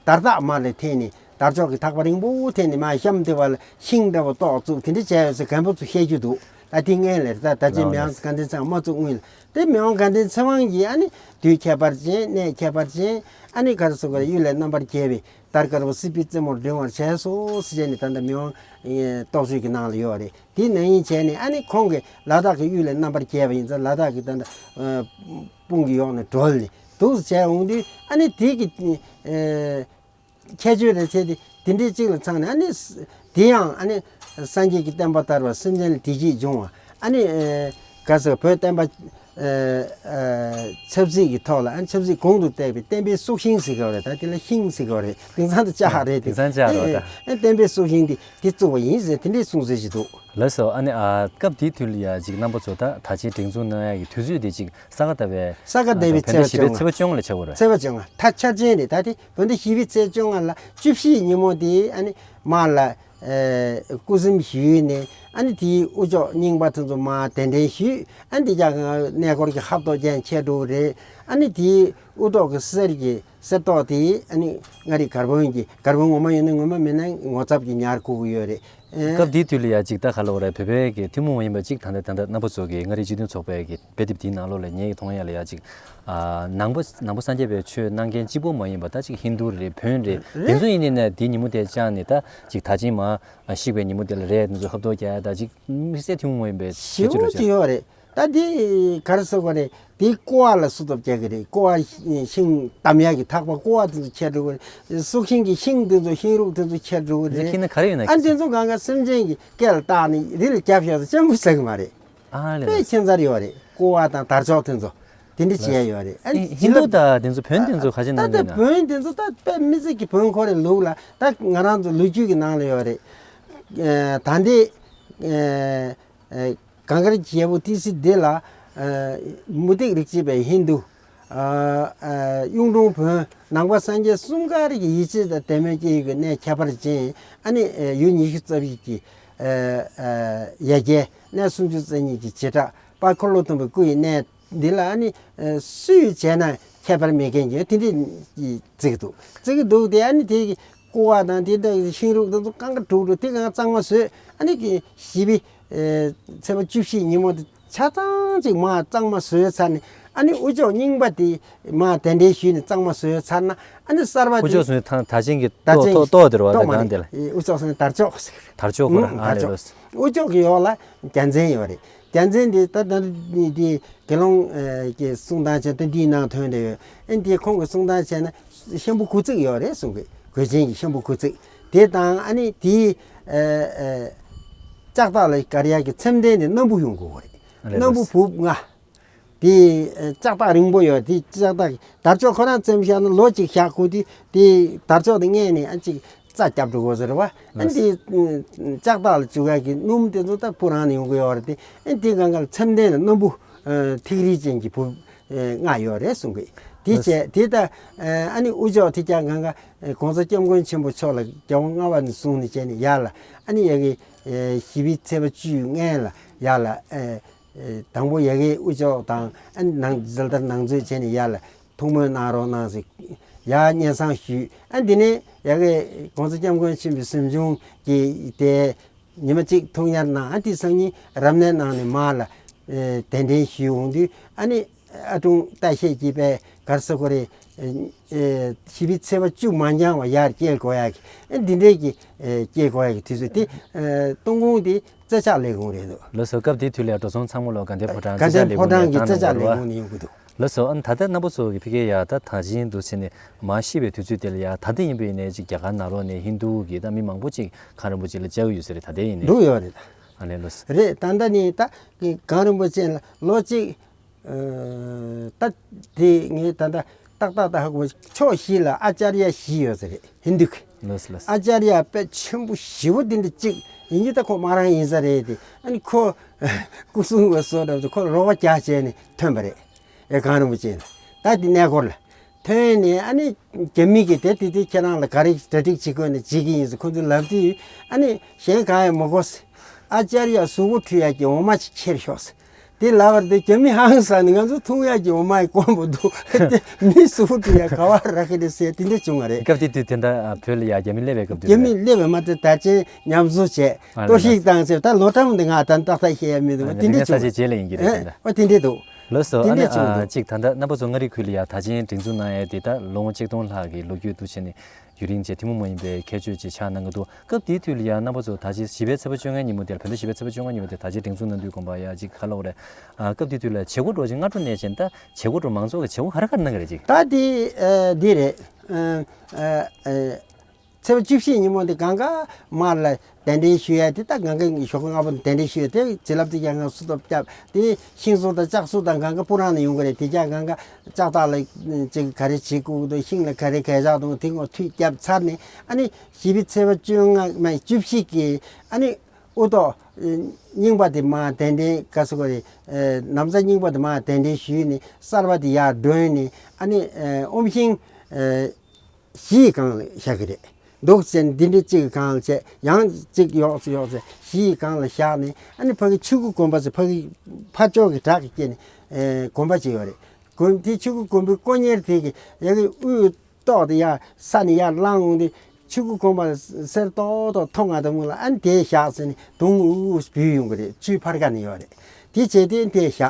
དར་ཐག་མར་ལ་འཐེན་ནས་དར་ལྕོག་གི་ཐག་པ་རིང་པོ་འཐེན་ནས་མར་གཤམ་དེ་བ་ལ་ཤིང་འདྲ་བོ་ཏོག་བཙུགས། དེ་འདྲ་བྱས་ཡོད་ཟེར་རྒན་པོ་ཚོས་བཤད་རྒྱུ་འདུག་ད་དེ་སྔོན་ལ་རེད། ད་ད་ཅི་ལའོ་མི་དབང་དགའ་ལྡན་ཚེ་དབང་མ་བཙུགས་སྔོན་ལ། དེ་མི་དབང་དགའ་ལྡན་ཚེ་དབང་གིས་ཨ་ནི་དུས་ཁྱད་པར་ཅན། གནས་ཁྱད་པར་ཅན། ཨ་ནི་ག་རེ་ཟེར་དགོས་རེད། གཡུལ་ལས་རྣམ་པར་རྒྱལ་བའི་དར་དཀར་པོ་སྲིད་པའི་རྩེ་མོར་བསྒྲེངས་པར་བྱས་སོ་ཟེར་བྱས་ནས་ད་ལྟ་མི་དབང་ཨེ་རྟོགས་བརྗོད་ཀྱི་ནང་ལ་ཡོད་རེད། དེ་ནང་བཞིན་བྱས་ནས་ཨ་ནི་ཁོང་གིས་ལ་དྭགས་ཀྱི་གཡུལ་ལས་རྣམ་པར་རྒྱལ་བ་ཡིན་ཙང་། ལ་དྭགས་ཀྱི་ད་ལྟ་ཨ་དཔུང་གི་འོག་ནས་གྲོལ་ནས་འདུག་སེ་བྱས་འོང་དུས། ཨ་ནི་དེ་གི་ཨེ་ཁྱད་ཆོས་རེད་ཟེར་ཏེ་དེ་འདྲའི་གཅིག་ལ་ཚང་ནས། ཨ་ནི་དེ་ཡང་ཨ་ནི་སངས་རྒྱས་ཀྱི་བསྟན་པ་དར་བ། སེམས་ཅན་ལ་བདེ་སྐྱིད་འབྱུང་བ། ཨ་ནི་ཨེ་ག་ཟེར། བོད་བསྟན་པ་ཨ་ཨ་ཆབ་སྲིད་ཀྱི་ཐོག་ལ། ཨ་ཆབ་སྲིད་གོང་དུ་བཏེགས་པའི་བསྟན་པའི་སྲོག་ཤིང་ཟེར་གྱི་ཡོད་རེད། ད་དེ་ལ་ཤིང་ཟེར་གྱི་ཡོད་རེད། དེང་སང་དུ་ལྕགས་རེད་དེ། དེང་སང་ལྕགས་རེད་ད། ཨེ་ཨེ་བསྟན་པའི་སྲོག་ཤིང་འདི་དེ་བཙུགས་པ་ཡིན་ཟེར་དེ་འདྲའི་གསུང་ཚུལ་ཞིག་འདུག་ལགས་སོ། ཨ་ནི་ཨ་སྐབས་དེའི་དུས་ལ་ཡ་ཅིག་རྣམ་པ་ཚོ་ད་ད་ཅིག་སྒྲིག་འཛུགས་གནང་ཡ་གི་དུས་ཚོད་དེ་ཅིག་ས་ག་ཟླ་བའི་ས་ག་ཟླ་བའི་བོད་ཟླ་བཞི་པའི་ཚེས་པ་བཅོ་ལྔ་ལ་ཆགས་པ་རེད། ཚེས་པ་བཅོ་ལྔ། ད་འཆར་ཅན་རེད། ད་དེ་བོད་ཟླ་བཞི་པའི་ཚེས་བཅོ་ལྔ་ལ་བཅུ་བཞི་ཉིན་མོ་དེ་ཨ་ནི་མར་ལ་ཨེ་སྐུ་གཟིམ་ཞུས་ནས། ཨ་ནི་དེའི་དབུ་ལྕོག་རྙིང་པ་དེ་ཚོ་མར་གདན་འདྲེན་ཞུས། ཨ་ནི་དེ་རྒྱ་གར་གནས་སྐོར་གྱི་ཧབ་ཐོབ་ཅན་ཆེད་འགྲོ་རེད། ཨ་ནི་དེའི་དབུ་ཐོག་གི་གསེར་གྱི་གསེར་ཏོག་དེ་ཨ་ནི་མངའ་རིས་གར་དཔོན་གྱི་གར་དཔོན་ངོ་མ་ཡིན་ན་ངོ་མ། མིན་ན་ངོ་ཚབ་ཀྱི་ཉར་དགོས་ཀྱི་ཡོད་རེད། ཨེ། སྐབས་དེའི་དུས་ལ་ཡ་ཅིག་ད་ག་ལབ་དགོས་རེད། བོད་པའི་གི་ཐུན་མོང་མ་ཡིན་པ་ཅིག་ད་ལྟ་ད་ལྟ་རྣམ་པ་ཚོ་གི་མངའ་རིས་སྤྱི་མཐུན་ཚོགས་པའི་གི་དཔེ་དེབ་དེའི་ནང་ལོགས་ལ་ངས་མཐོང་ཡ་ལ་ཡ་ཅིག་ཨ་ནང་པ་ནང་པ་སངས་རྒྱས་པའི་ཆོས་གནང་མཁན་གཅིག་པོ་མ་ཡིན་པ། ད་ཅིག་ཧིན་རྡུ་རེད། བོན་རེད། རེད། དེ་ཚོ་ཡིན་ནའི་ནས་དེའི་ཉིན་མོ་དེ་བཅངས་ནས་ད་ཅིག་ད་ཅིག་མར་གཤེགས་པའི་ཉིན་མོ་དེ་ལ་རེད། དེ་ཚོ་ཧབ་ཐོབ་རྒྱག་ཡ། ད་ཅིག་དམིགས་བསལ་ཐུན་མོང་མ་ཡིན་པའི་ཁྱད་ཆོས་འདྲ་ཞིག་ཡོད་རེད། ད་དེ་ག་རེ་ཟེར་དགོས་རེད། དེའི་ཀོ་བ་ལ་སུ་ཐོབ་རྒྱག་གི་རེད། ཀོ་བ་ཤིང་བསྡམ་ཡག་གི་ཐག་པ་ཀོ་བ་དེ་ཚོ་ཁྱེར་འགྲོ་གི་རེད། སྲོག་ཤིང་གི་ཤིང་དེ་ཚོ་ཤིང་རུག་དེ་ཚོ་ཁྱེར་འགྲོ་གི་རེད། ཁྱེར་ན་ག་རེ་ཡོད་ན། ཨ་དེ་ཚོ་གང་ག་སེམས་ཅན་གྱི་སྐེ་ལ་བཏགས་ནས་རི་ལ་བརྒྱབ་བཞག་ས་ཅང་པོ་ཟ་གི་མ་རེད། ཨ་ལས། དཔེ་ཁྱད་མཚར་ཡོད་རེད། ཀོ་བ་དང་དར་ལྕོག་དེ་ཚོ་དེ་འདྲ་བྱས་ཡོད་རེད། ཨ་ཧིན་དུ་དང་དེ་ཚོ་བོན་དེ་ཚོ་ག་ཅི་ནང་ད་ལྟ་ཡོད་ན། བོན་དེ་ཚོ་ད་དཔེ་མི་སྲིད་ཀྱི་བོན་ཁོ་རའི་ལུགས་ལ་ད་ང་རང་ཚོ་ལོ་རྒྱུས་ཀྱི་ནང་ལ་ཡོད་རེད། ད་ལྟའི་གངས་དཀར་རྒྱལ་པོ་ཏི་སེ་འདི་ལ་མུ་སྟེགས་རིག་བྱེད་པའི་ཧིན་དུ། གཡུང་དྲུང་བོན། ནང་པ་སངས་རྒྱས་གསུམ་ཀ་རིགས་ཀྱི་ཡིད་ཆེས་དང་དད་མོས་སྐྱེ་ཡུལ་གྱི་གནས་ཁྱད་པར་ཅན། ཨ་ནི་ཡུལ་ཉི་ཤུ་རྩ་བཞི་གི་ཡ་གྱལ། གནས་སུམ་ཅུ་རྩ་གཉིས་ཀྱི་བྱེ་བྲག། དཔལ་འཁོར་ལོ་སྡོམ་པའི་སྐུ་ཡི་གནས་འདི་ལ་ཨ་ནི་སུས་བྱས་ན་ཁྱད་པར་མེད་མཁན་གྱི་དེ་འདྲའི་བརྩི་གི་འདུག་བརྩི་གི་འདུག་དེ་ཨ་ནི་དེ་ཀོ་བ་དང་དེ་འདྲ་ཤིང་རུག་དེ་ཚོ་གང་ག་དྲུག་དྲུག་དེ་གང་གཙང་མ་བཟོས། ཨ་ནི་གི་བཞི་པའི་ཚེས་པ་བཅུ་བཞི་ཉིན་མོ་དེ་ཆ་ཚང་ཅིག་མར་གཙང་མ་བཟོས་ཚར་ནས། ཨ་ནི་དབུ་ལྕོག་རྙིང་པ་དེ་མར་གདན་འདྲེན་ཞུས་ནས་གཙང་མ་བཟོས་ཚར་ན། ཨ་ནི་གསར་པ་དབུ་དེ་ལྕོག་ཟེར་ན་ད་ཅིང་གི་དར་ཏོག་ཅིང་ཏོག་ཏོག་དེ་རེད་བ། ཏོག་ད་མ་གང་དེ་ལ། རེད། དབུ་ལྕོག་ཟེར་ན་དར་ལྕོག་ཟེར། དར་ལྕོག་ཁོ་ར། ཨ་དར་རེད་ལོ། ལྕོག་དབུ་ལྕོག་གི་འོག་ལ་རྒྱལ་མཚན་ཡོད་རེད། རྒྱལ་མཚན་དེ་ད་ད་དེ་དགེ་སློང་གི་གསུང་སྟངས་བྱས་ད་འདིའི་ནང་ཐོན་བསྡད་ཡོད། ཨ་ནི་དེ་ཁོང་གི་གསུང་སྟངས་བྱས་ན་ཤམ་བུ་དགུ་བརྩེགས་ཡོད་རེད་གསུང་གི། གོས་ཆེན་གྱི་ཤམ་བུ་དགུ་བརྩེགས་དེ་དང་། ཨ་ནི་དེའི་ལྕགས་ཐག་ལ་དཀར་ཡག་གི་ཚེམས་གདན་དེ་སྣམ་བུ་ཡོང་དགོས་རེད། སྣམ་བུ་སྣམ་བུ་བུབ་ལྔ། དེ་ལྕགས་ཐག་རིང་པོ་ཡོད། དེ་ལྕགས་ཐག་དར་ལྕོག་ཁོ་རང་བཙེམ་བཞག་ན་ལོ་གཅིག་བཞག་ཁུག་དུས་དེ་དར་ལྕོག་དེ་སྔས་ནས་ཨ་ཅིག་རྩ་བརྒྱབ་འགྲོ་དགོས་ཟེར་བ། ཨ་དེ་ལྕགས་ཐག་ལ་བཅུག་ཡག་གི་སྣུམ་དེ་ཚོ་ད་སྤུ་རང་ནས་ཡོང་གི་ཡོད་རེད་དེ། ཨ་དེ་གང་ག་ལ་ཚེམས་གདན་ལ་སྣམ་བུ་ཐིག་རིས་ཅན་གྱི་བུ་ལྔ་ཡོད་རེད་གསུང་གི། དེ་བྱས་དེ་ད་ཨ་ནི་དབུ་ལྕོག་དེ་ཀྱང་གང་ག་༸གོང་ས་༸སྐྱབས་མགོན་ཆེན་པོ་མཆོག་ལ་རྒྱལ་དབང་ལྔ་པ་ནས་བཟུང་ནས་བྱས་ནས་ཡར་ལ། ཨ་ནི་ཡ་གི་བཞི་པའི་ཚེས་པ་བཅུའི་སྔན་ལ་ཡར་ལ། དང་པོ་ཡ་གི་དབུ་ལྕོག་དང་ཨ་ནི་ནང་ཟླ་ལྟར་ནང་མཛོད་བྱས་ནས་ཡར་ལ་ཐུགས་སྨོན་གནང་རོགས་གནང་ཟེར་ཡར་སྙན་སེང་ཞུས། ཨ་འདི་ནས་ཡ་གི་༸གོང་ས་༸སྐྱབས་མགོན་ཆེན་པོའི་གཟིམ་ཆུང་གི་དེ་ཉི་མ་གཅིག་ཐུགས་ཉར་གནང་། ཨ་དེ་སང་ཉིན་རབ་གནས་གནང་ནས་མར་ལ་གདན་འདྲེན་ཞུས་འོང་དུས། ཨ་ནི་ཨ་དྲུང་བཀྲ་ཤིས་ཀྱིས་པས་ག་རེ་ཟེར་དགོས་རེད། བཞི་པའི་ཚེས་པ་བཅུ་མ་འགྱངས་བ་ཡར་སྐྱེལ་དགོས་ཡག་གི། ཨ་འདི་འདྲས་ཀྱི་སྐྱེལ་དགོས་ཡག་གི་དུས་ཚོད་དེ་གཏོང་ཁུངས་དེ་རྩེ་ལྕགས་ལས་ཁུངས་རེད་འདུག་ལགས་སོ། སྐབས་དེའི་དུས་ལ་ཡ་འགྲོ་སོང་ཚང་མ་ལོ་དགའ་ལྡན་ཕོ་བྲང་དགའ་ལྡན་ཕོ་བྲང་གི་རྩེ་ལྕགས་ལས་ཁུངས་ནས་ཡོང་གི་འདུག་ལགས་སོ། ཨ་ནི་ད་ལྟ་རྣམ་པ་ཚོ་གི་ཕ་གིར་ཡ་ད་ད་ཅིང་འདུག་ཟེར་ནས་མར་ཤི་བའི་དུས་ཚོད་དེ་ལ་ཡ་ད་ལྟ་ཡིན་པ་ཡིན་ནའི་ཅིག་རྒྱ་གར་ནང་ལོགས་ནས་ཧིན་དུ་གི་ད་མི་མང་པོ་ཅིག་གངས་རིན་པོ་ཆེ་ལ་བཅར་གི་ཡོད་ས་རེད། ད་ལྟ་ཡིན་ནའི་འགྲོ་ཡོད་རེད། ཨ་ནི་ལགས་སོ། རེད། ད་ལྟ་ནི་ད་གངས་རིན་པོ་ཆེ་ལ་ལོ་གཅིག་ད་དེ་ངས་ད་ལྟ་ཏག་ཏག་ད་ཧ་གོ། ཕྱོགས་བཞི་ལ་ཨ་ཅར་ཡ་བཞི་ཡོད་ས་རེད། ཧིན་དུ་གི། ལགས་སོ་ལགས་སོ། ཨ་ཅར་ཡ་དཔེ་ཆེན་པོ་ཞེ་པོ་དེ་འདྲ་གཅིག་ཡིན་གྱི། ད་ཁོ་མ་རང་ཡིན་ས་རེད་དེ། ཨ་ནི་ཁོ་སྐུ་སྲུང་བ་བཟོ་འདྲ་བ་ཁོ་རོགས་པ་རྒྱག་བྱས་ནས་ཐོན་པ་རེད། ཨེ་གངས་རིན་པོ་ཆེ་ལ་ད་དེ་གནས་སྐོར་ལ་ཐོན་ནས། ཨ་ནི་རྒྱ་མི་གིས་དེ་དེ་དེ་ཁྱེད་རང་ལ་ག་རེ་གྲ་སྒྲིག་བྱེད་དགོས་ན་བྱེད་ཀྱི་ཡིན་ཟེར་ཁོ་ཚོས་ལབ་དུས། ཨ་ནི་གཞན་གང་ཡང་མི་དགོས་ཟེར། ཨ་ཅར་ཡ་གཟུགས་པོ་འཁྲུ་ཡག་གི་འོ་མ་ཅིག་ཁྱེར་ཤོག་ཟེར། དེ་ལབ་པར་དེ་རྒྱ་མི་ཧང་སངས་ནས་ང་ཚོ་འཐུང་ཡག་གི་འོ་མ་ཡི་དཀོན་པོ་འདུག་དེ་མི་གཟུགས་པོ་འཁྲུ་ཡག་ག་བ་རག་གི་རེད་ཟེར་དེ་འདྲ་བྱུང་བ་རེད། སྐབས་དེ་དུས་དེ་འདྲ་བོད་ལ་ཡ་རྒྱ་མི་སླེབས་པའི་སྐབས་དུས་རྒྱ་མི་སླེབས་པའི་མ་ཚད་ད་ཅིང་ཉམས་གསོ་བྱས། ཨ་གཏོར་བཤིག་བཏང་ཚེ་ད་ལོ་གྲངས་འདི་ང་ད་ཏག་ཏག་བཤད་ཡ་མི་འདུག་དེ་འདྲ་བྱུང་བ་རེད། ས་ཆ་རྗེས་ལ་ཡིན་གྱི་རེད། དེ་འདྲ་ཨོ་དེ་འདྲ་འདུག་ལགས་སོ། དེ་ཨ་ནི་འདྲ་བྱུང་འདུག་ཨ་གཅིག་ད་ལྟ་རྣམ་པ་ཚོ་མངའ་རིས་ཁུལ་ལ་ཡ་ད་ཅིང་སྒྲིག་འཛུགས་གནང་ཡས་དེ་ད་ལོ་ངོ་གཅིག་སྟོང་ལྷག་གི་ལོ་རྒྱུས་འདུག་བྱས་ནས་ཡུན་རིང་བྱས་ཐུན་མོང་མ་ཡིན་པའི་ཁྱད་ཆོས་ཅིག་ཆགས་གནང་གི་འདུག་སྐབས་དེའི་དུས་ལ་ཡ་རྣམ་པ་ཚོ་ད་ཅི་བཞི་པའི་ཚེས་པ་བཅོ་ལྔའི་ཉིན་མོ་དེར་བོད་ཟླ་བཞི་པའི་ཚེས་པ་བཅོ་ལྔ་ཉིན་མོ་དེར་ད་ཅི་སྒྲིག་འཛུགས་གནང་དུས་དགོངས་པ་ཡ་ཅིག་ག་ལབ་དགོས་རེད། ཨ་སྐབས་དེའི་དུས་ལ་བྱེད་སྒོ་འདྲ་ཅིག་སྔ་དྲོ་ནས་བྱས་ནས་ད་བྱེད་སྒོ་འདྲ་མང་ཚོགས་ཀྱི་བྱེད་སྒོ་ག་རེ་ག་རེ་གནང་གི་རེད་ཅིག་ད་དེ་ཨ་འདི་རེད། ཨ་ཨ་ཨ། ཚེས་པ་བཅུ་བཞི་ཉིན་མོ་འདི་གང་ག་མར་ལ་གདན་འདྲེན་ཞུ་ཡ་དེ། ད་གང་ག་ཞོགས་ཀ་སྔ་པོ་གདན་འདྲེན་ཞུ་ཡ་དེ་བྱིན་རླབས་དེ་ཀྱང་ང་སུ་ཐོབ་བརྒྱབ། དེ་ཤིང་བཟོ་དང་ལྕགས་བཟོ་དང་གང་ག་སྤུ་རང་ནས་ཡོང་གི་རེད། དེ་ཀྱང་གང་ག་ལྕགས་ཐག་ལ་ཅིག་ག་རེ་བྱེད་དགོས་འདུག་ཤིང་ལ་ག་རེ་གས་ཆག་འདུག་དེ་ངོ་མཐུད་བརྒྱབ་ཚར་ནས། ཨ་ནི་བཞི་པའི་ཚེས་པ་བཅོ་ལྔ་མ་བཅུ་བཞི་གི་ཨ་ནི་དབུ་ཐོག་རྙིང་པ་དེ་མར་གདན་འདྲེན་ག་སུ་ག་རེ་ནམ་བཟའ་རྙིང་པ་དེ་མར་གདན་འདྲེན་ཞུས་ནས་གསར་པ་དེ་ཡར་སྒྲོན་ནས། ཨ་ནི་ཨོམ་ཤིང་བཞི་ཡི་སྒང་ལ་བཞག་གི་རེད། འདུག་ཟེར་ནས་འདི་འདྲ་གཅིག་གི་སྒང་ལ་བྱས། ཡང་གཅིག་ཡོག་ཙེ་ཡོག་ཙེ་བཞི་ཡི་སྒང་ལ་བཞག་ནས། ཨ་ནི་ཕ་གི་ཆོས་སྐུ་དགོན་པ་ཟེར་ཕ་གི་ཕར་ཕྱོགས་ཀྱི་བྲག་གི་དཀྱིལ་ནས་དགོན་པ་ཅིག་ཡོད་རེད། དགོན་དེ་ཆོས་སྐུ་དགོན་པའི་དཀོན་གཉེར་དེ་གི་ཡ་གི་དབུའི་ཏོག་དེ་ཡར་ས་ནས་ཡར་བླངས་འོང་དུས་ཆོས་སྐུ་དགོན་པ་གསེར་ཏོག་ཏོག་མཐོང་ང་དང་མོ་ལ། ཨ་ནི་དེ་བཞག་ཟེར་ནས་དུང་འུ་འུ་འབུད་ཡོང་གི་རེད། ཆུའི་ཕར་ཁ་ནས་ཡོད་རེད། དེ་བྱས་ཏེ་དེ་བཞག་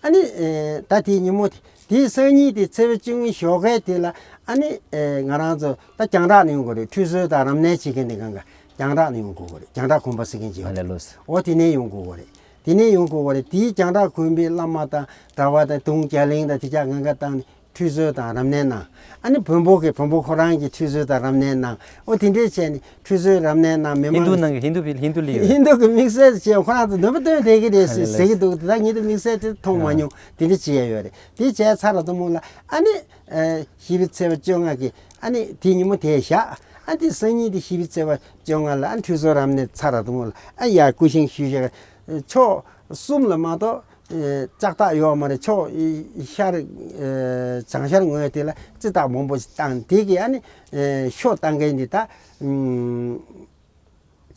ཨ་ནི་ཨེ་ད་དེའི་ཉིན་མོ་དེ། དེའི་སང་ཉིན་དེ་ཚེས་པ་བཅུ་གཉིས་ཞོགས་ཀས་དེ་ལ་ཨ་ནི་ཨེ་ང་རང་ཚོ་ད་རྒྱང་བསྒྲགས་ནས་ཡོང་དགོས་རེད། ཁྲུས་གསོལ་དང་རབ་གནས་བྱེད་མཁན་དེ་གང་ག་རྒྱང་བསྒྲགས་ནས་ཡོང་དགོས་རེད། རྒྱང་བསྒྲགས་གོམ་པ་ཟེར་མཁན་ཅིག་ཡོད་རེད། ཨ་ལས་ལོས། འོ་དེ་ནས་ཡོང་དགོས་རེད། དེ་ནས་ཡོང་དགོས་པ་རེད། དེའི་རྒྱང་བསྒྲགས་དགོན་པའི་བླ་མ་དང་གྲྭ་པ་དང་དུང་རྒྱ་གླིང་དང་དེ་ཅག་ངང་ག་བཏང་ནས་ཁྲུས་གསོལ་དང་རབ་གནས་གནང་། ཨ་ནི་བོན་པོ་གི་བོན་པོ་ཁོ་རང་གི་ཁྲུས་གསོལ་དང་རབ་གནས་གནང་། ཨོ་དེ་འདྲས་བྱས་ནས་ཁྲུས་གསོལ་རབ་གནས་གནང་མི་མང་ཧིན་དུ་ནང་གི་ཧིན་དུ་ཕི་ཧིན་དུ་ལི་ཡོད། ཧིན་དུ་གི་དམིགས་བསལ་བྱས་ཁོ་རང་ཚོ་འདོན་པ་འདོན་བསྡད་ཀྱི་རེད་ཟེར་ཟེར་གྱི་འདུག་ད་ངེད་དུ་དམིགས་བསལ་དེ་མཐོང་མ་མྱོང་། དེ་འདྲས་བྱས་ཡོད་རེད། དེ་བྱས་ཚར་ལ་དུ་མོ་ལ་ཨ་ནི་ཨ་ཤི་བི་ཚེས་པ་བཅོ་ལྔ་གི་ཨ་ནི་དེ་ཉིན་མོ་དེ་བཞག་ཨ་དེ་སང་ཉིན་དེ་ཤི་བི་ཚེས་པ་བཅོ་ལྔ་ལ་ཨ་ཁྲུས་གསོལ་རབ་གནས་ཚར་ལ་དུ་མོ་ལ་ཨ་ཡར་སྐུ་བཞེངས་ཞུས་བཞག་ཕྱོགས་གསུམ་ལ་མ་གཏོགས། ཨེ་ལྕགས་ཐག་ཡོད་མ་རེད། ཕྱོགས་ཨེ་ཤར་ཨེ་བྱང་ཤར་ངོས་དེ་ལ་རྩི་ཐག་མང་པོ་ཞིག་བཏང་། དེ་གི་ཨ་ནི་ཨེ་ཤོ་བཏང་མཁན་འདི་ད་ཨུམ་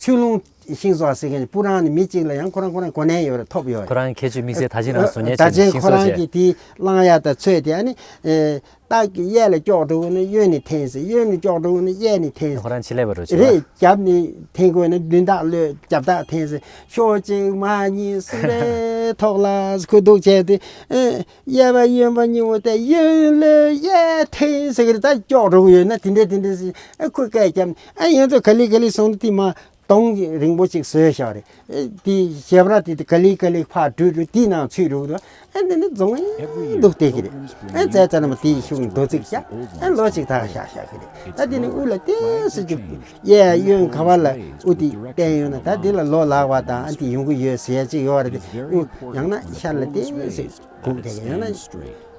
ཆོས་ལུང་ཤིང་བཟོ་བ་ཟེར་མཁན་སྤུ་རང་ནི་མི་གཅིག་ལ་ཡང་ཁོ་རང་ཁོ་རང་གོ་གནས་ཡོད་རེད། ཐོབ་ཡོད་རེད། ཁོ་རང་ཁྱད་ཆོས་དམིགས་བསལ་དར་ཆེན་རང་བཟོ་མཁན་དར་ཆེན་ཤིང་ཁོ་བཟོ་རང་བྱས། གི་དེ་བླང་ཡག་དང་ཚོས་དེ་ཨ་ནི་ཨེ། སྟག་གི་གཡས་ལ་སྐྱོག་འགྲོ་དགོས་ན་གཡོན་ནས་འཐེན་ཟེར། གཡོན་ནས་སྐྱོག་འགྲོ་དགོས་ན་གཡས་ནས་འཐེན་ཟེར། ཁོ་རང་ཆེད་ལས་པ་རུ་ཆེ་བ། རེད། རྒྱབ་ནས་འཐེན་དགོས་ན་མདུན་ཐག་གློད། རྒྱབ་ཐག་འཐེན་ཟེར། ཤོག་གཅིག་མ་གཉིས་གསུམ་པའི་ཐོག་ལ་ཁུ་འདུག་བྱས་ཏེ། ཨེ་གཡས་པ་གཡོན་པ་གཉིས་པོ་དེ་གཡོན་གློད་གཡས་འཐེན་ཟེར་གི་རེད། ད་སྐྱོག་འགྲོ་གི་ཡོད་ན་དེ་འདྲས་དེ་འདྲས་ཟེར། ཨེ་ཁོས་སྐད་བརྒྱབ་ནས་ཨེ་ཡོན་ཚོ་ག་ལེ་ག་ལེ་སོང་དུས་མ། དོང་རིང་པོ་ཅིག་བཟོས་བཞག་རེད། ཨེ་དེ་ཞབས་ར་དེ་ག་ལེ་ག་ལེ་ཕར་བྲུས་བྲུས་དེའི་ནང་ཚུད་འགྲོ་གི་འདུག་ཨེ་འདི་ནི་རྫོང་ཡིན་འདུག་བལྟས་ཀྱི་རེད། ཨེ་རྫས་རྩ་རྣམ་པ་དེའི་གཞུང་རྡོ་བརྩིགས་བཞག་ཨེ་ལོ་གཅིག་ཐག་བཞག་བཞག་གི་རེད། ད་དེ་ནི་དབུ་ལ་ཏོག་ཙམ་ཅིག་གཡས་གཡོན་ག་བ་ལ་དབུ་དེ་བསྟན་ཡོད་ན་ད་དེ་ལ་ལོ་ལག་པ་དང་ཨ་དེ་ཡོང་གི་ཡོད་ཟེར་ཡ་ཅིག་ཡོད་རེད། དེ་དབུ་ཡང་ན་ཤར་ལ་ཏོག་ཙམ། གུག་དེ་ཡང་ན་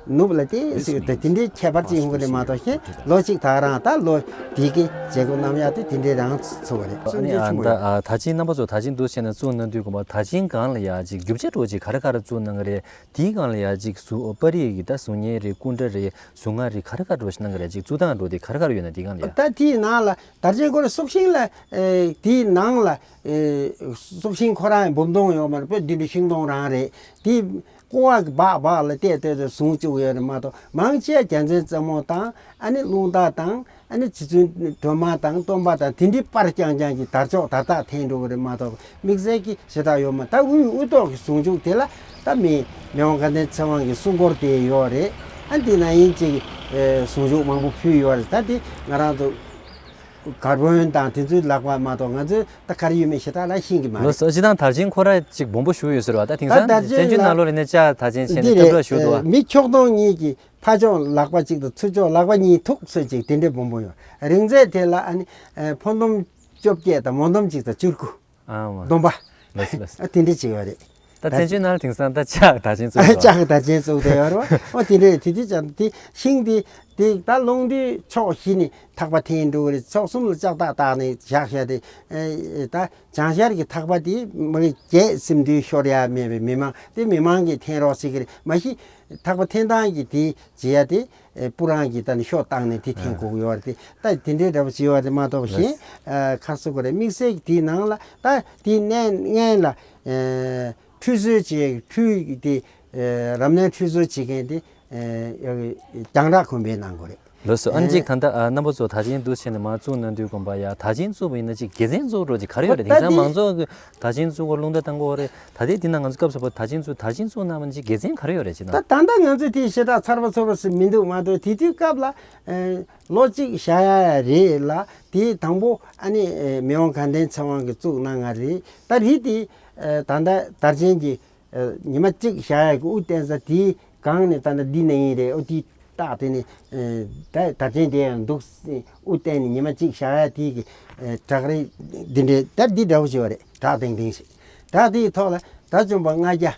ནུབ་ལ་དེ་སྲིད་དེ་དེ་འདྲའི་ཁྱད་པར་ཅིག་ཡོང་གི་རེད་མ་གཏོགས་ཤེས་ལོ་གཅིག་ཐག་རང་ད་ལོ་དེ་གི་བྱེད་སྒོ་རྣམ་གཡག་དེ་དེ་འདྲའི་རང་ཚོ་བ་རེད། ཨ་ནི་ཨ་ད་ཨ་དར་ཆེན་རྣམ་པ་ཚོ་དར་ཆེན་འདུག་བྱས་ན་བཙུགས་གནང་དུས་གོང་མ་དར་ཆེན་སྒང་ལ་ཡ་ཅིག་རྒྱུ་ཆ་འགྲོ་ཅིག་ག་རེ་ག་རེ་བཙུགས་གནང་གི་རེད། དེའི་སྒང་ལ་ཡ་ཅིག་གཟུགས་པར་རིས་ཀྱི་ད་གཟུགས་བརྙན་རེད། སྐུ་འདྲ་རེད། གཟུངས་སྔགས་རེད། ག་རེ་ག་རེ་འགྲོ་ཞིག་གནང་གི་རེད། ཅིག་བཙུགས་སྟངས་འགྲོ་དེ་ག་རེ་ག་རེ་ཡོད་ན་དེའི་སྒང་ལ་ཡ། ད་དེའི་ནང་ལ་དར་ཆེན་སྐོར་སྲོག་ཤིང་ལ་ཨེ་དེའི་ནང་ལ་ཨེ་སྲོག་ཤིང་ཁོ་རང་འབུམ་སྟོང་ཡོད་མ་རེད། དཔེ་བདུད་འདུལ་ཤིང་སྡོང་རང་རེད། དེ་ཀོ་བ་གི་སྦག་སྦག་ལ་བལྟས་བལྟས་ཏེ་བཟུང་བཅུག་ཡོད་རེད་མ་གཏོགས་མང་ཆེ་བ་རྒྱལ་མཚན་རྩེ་མོ་དང་ཨ་ནི་རླུང་རྟ་དང་ཨ་ནི་རྗེ་བཙུན་སྒྲོལ་མ་དང་སྟོན་པ་དང་དེ་འདྲའི་པར་རྐྱང་རྐྱང་གི་དར་ལྕོག་དར་རྟགས་འཐེན་འགྲོ་གི་རེད་མ་གཏོགས་དམིགས་བསལ་གྱི་ཞེ་དྲག་ཡོད་མ། ད་དབུའི་དབུ་ཏོག་གི་ཟུང་འཇུག་དེ་ལ་ད་མི་མི་དབང་དགའ་ལྡན་ཚེ་དབང་གི་གསུང་སྐོར་དེ་ཡོད་རེད། ཨ་འདི་ན་ཡིན་ཅིག་ཟུང་འཇུག་མང་པོ་ཕུལ་ཡོད་རེད། ད་དེ་ང་རང་ཚོ་གར་དཔོན་དང་དེ་ཚོའི་ལག་པ་མ་གཏོགས་ང་ཚོས་ད་ག་རེ་ཡོད་མེད་ཞེ་དྲག་ལ་ཤེས་ཀྱི་མ་རེད། ལགས་སོ། སྤྱིར་བཏང་དར་ཆེན་ཁོ་ར་ཅིག་སྦོམ་པོ་བཞུགས་ཡོད་ཟེར་བ། ད་དེང་ད་སང་དར་ཆེན་བཙན་བྱོལ་ལ་ནང་ལོགས་ལ་ནས་ལྕགས་དར་ཆེན་བྱས་ནས་འདི་སྟབས་རེད། བདེ་བཞུགས་འདུག་བ། མི་ཁྱོག་སྟོང་གཉིས་ཀྱི་ཕ་ཕྱོགས་ལག་པ་གཅིག་དང་ཚུར་ཕྱོགས་ལག་པ་གཉིས་ཐུག་ཚོད་ཅིག་དེ་འདྲའི་སྦོམ་པོ་ཡོད། རིང་ཚད་དེ་ལ་ཨ་ནི་ཕོ་འདོམ་བཅོ་བརྒྱད་དང་མོ་འདོམ་གཅིག་དང་བཅུ་དགུ། ཨ་མ། སྡོམ་པ། ལགས་སོ་ལགས་སོ། ཨ་དེ་འདྲ་ཅིག་ཡོད་རེད། ད་བཙན་བྱོལ་ནང་ལ་དེང་སང་ད་ལྕགས་དར་ཆེན་བཙུགས་འདུག་ལྕགས་དར་ཆེན་བཙུགས་བསྡད་ཡོད་རེད་བ། ཨོ་དེ་འདྲ་རེད། དེ་དུས་ཀྱང་དེ་ཤིང་དེ་དེ་ད་ལུང་དེ་ཕྱོགས་བཞི་ནས་ཐག་པ་འཐེན་འགྲོ་གི་རེད། ཕྱོགས་གསུམ་ལ་ལྕགས་ཐག་བཏགས་ནས་བཞག་བཞག་དེ་ཨེ་ད་བྱང་ཤར་གྱི་ཐག་པ་དེ་མ་གི་བརྒྱད་ཟིན་དུས་ཤོར་ཡ་མེད་པའི་མི་མང་དེ་མི་མང་གིས་འཐེན་རོགས་བྱེད་ཀྱི་རེད། མ་གཞི་ཐག་པ་འཐེན་སྟངས་ཀྱི་དེ་བྱེད་ཡ་དེ། ཨེ་སྤུ་རང་གིས་ད་ནི་ཤོག་བཏང་ནས་དེ་འཐེན་དགོས་ཀྱི་ཡོད་རེད་དེ། ད་དེ་འདྲའི་འདྲ་པོ་བྱས་ཡོད་རེད་མ་གཏོགས་གཞན་ཨ་ཁ་སོ་གོ་རེད། དམིགས་བསལ་གྱི་དེའི་ནང་ལ་ད་དེའི་གནས་གནས་ལ་ཨེ་ཁྲུས་གསོལ་བྱེད་ཁྲུས་དེ་ཨེ་རབ་གནས་ཁྲུས་གསོལ་བྱེད་མཁན་དེ་ཨེ་ཡ་གི་རྒྱང་བསྒྲགས་དགོན་པའི་ནང་གོ་རེད། ལགས་སོ། ཨ་ནི་ཨེ་གཅིག་ད་ལྟ་ཨ་རྣམ་པ་ཚོ་དར་ཆེན་འདུག་བྱས་ནས་མར་བཙུགས་གནང་དུས་དགོན་པ་ཡ་དར་ཆེན་བཙུགས་པ་ཡིན་ན་གཅིག་དགེ་མཚན་བཙུགས་འགྲོ་གཅིག་ག་རེ་ཡོད་རེད། ད་དེང་སང་དེ་མང་ཚོགས་ཀྱི་དར་ཆེན་བཙུགས་པར་རླུང་རྟ་བཏང་གི་ཡོད་རེད། ད་ལྟའི་འདི་ན་ང་ཚོ་སྐབས་སུ་བབ་དར་ཆེན་བཙུགས་དར་ཆེན་བཙུགས་གནང་བ་ནི་ཅིག་དགེ་མཚན་ག་རེ་ཡོད་རེད་ཅེ་ན། ད་ད་ལྟ་ང་ཚོས་དེ་ཞེ་དྲག་ཚར་བ་ཚོར་བ་ཟེར་མི་འདུག་མ་གཏོགས་དེ་དུས་སྐབས་ལ་ཨེ་ལོ་གཅིག་བཞག་ཡ་རེད་ལ། དེའི་དང་པོ་ཨ་ནི་ཨེ་མི་དབང་དགའ་ལྡན་ཚེ་དབང་གིས་བཙུགས་གནང་བ་རེད། ད་རེད་དེ་ཨེ་ད་ལྟ་དར་ཆེན་གྱི་ཨེ་ཉི་མ་གཅིག་བཞག་ཡ་གི་དབུ་བསྟན་ས་དེའི་སྒང་ནས་ད་ལྟ་འདི་ན་ཡིན་རེད། ཨོ་དེའི་རྟགས་དེ་ནི་ཨེ་ད་དར་ཆེན་དེ་ཡང་འདུག་དབུ་བསྟན་ནས་ཉི་མ་གཅིག་བཞག་ཡ་དེའི་གི་ཨེ་བྲག་རི་འདི་འདྲའི་ད་འདི་འདྲ་བོ་ཞིག་ཡོད་རེད། བྲག་ལྡིང་ལྡིང་ཞིག་བྲག་དེའི་ཐོག་ལ་དགྲ་བཅོམ་པ་ལྔ་བརྒྱ་ཨེ་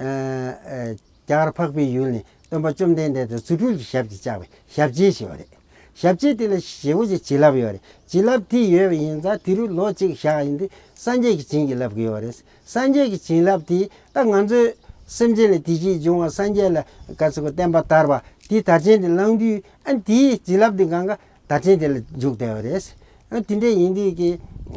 ཨེ་རྒྱ་གར་འཕགས་པའི་ཡུལ་ནས་སྟོན་པ་བཅོམ་ལྡན་འདས་དང་རྫུ་འཕྲུལ་གྱི་ཞབས་ཀྱིས་བཅགས་པའི་ཞབས་རྗེས་ཞེས་པ་རེད། ཞབས་རྗེས་དེ་ལ་ཞེ་པོ་ཅིག་བྱིན་རླབས་ཡོད་རེད། བྱིན་རླབས་དེ་ཡོད་པ་ཡིན་ཙང་དེ་རུ་ལོ་གཅིག་བཞག་ཡིན་དུས་སངས་རྒྱས་ཀྱིས་བྱིན་གྱིས་བརླབས་ཀྱི་ཡོད་རེད། སངས་རྒྱས་ཀྱི་བྱིན་རླབས་དེ་ད་ང་ཚོའི་སེམས་ཅན་ལ་བདེ་སྐྱིད་འབྱུང་བ་སངས་རྒྱས་ལ་ག་ཚོད་བསྟན་པ་དར་བ་དེ་དར་ཆེན་དེ་བླངས་དུས་ཨ་དེའི་བྱིན་རླབས་དེ་གང་ག་དར་ཆེན་དེ་ལ་འཇུག་བསྡད་པ་རེད། ཨ་དེ་འདྲས་ཡིན་དུས་ཀྱི་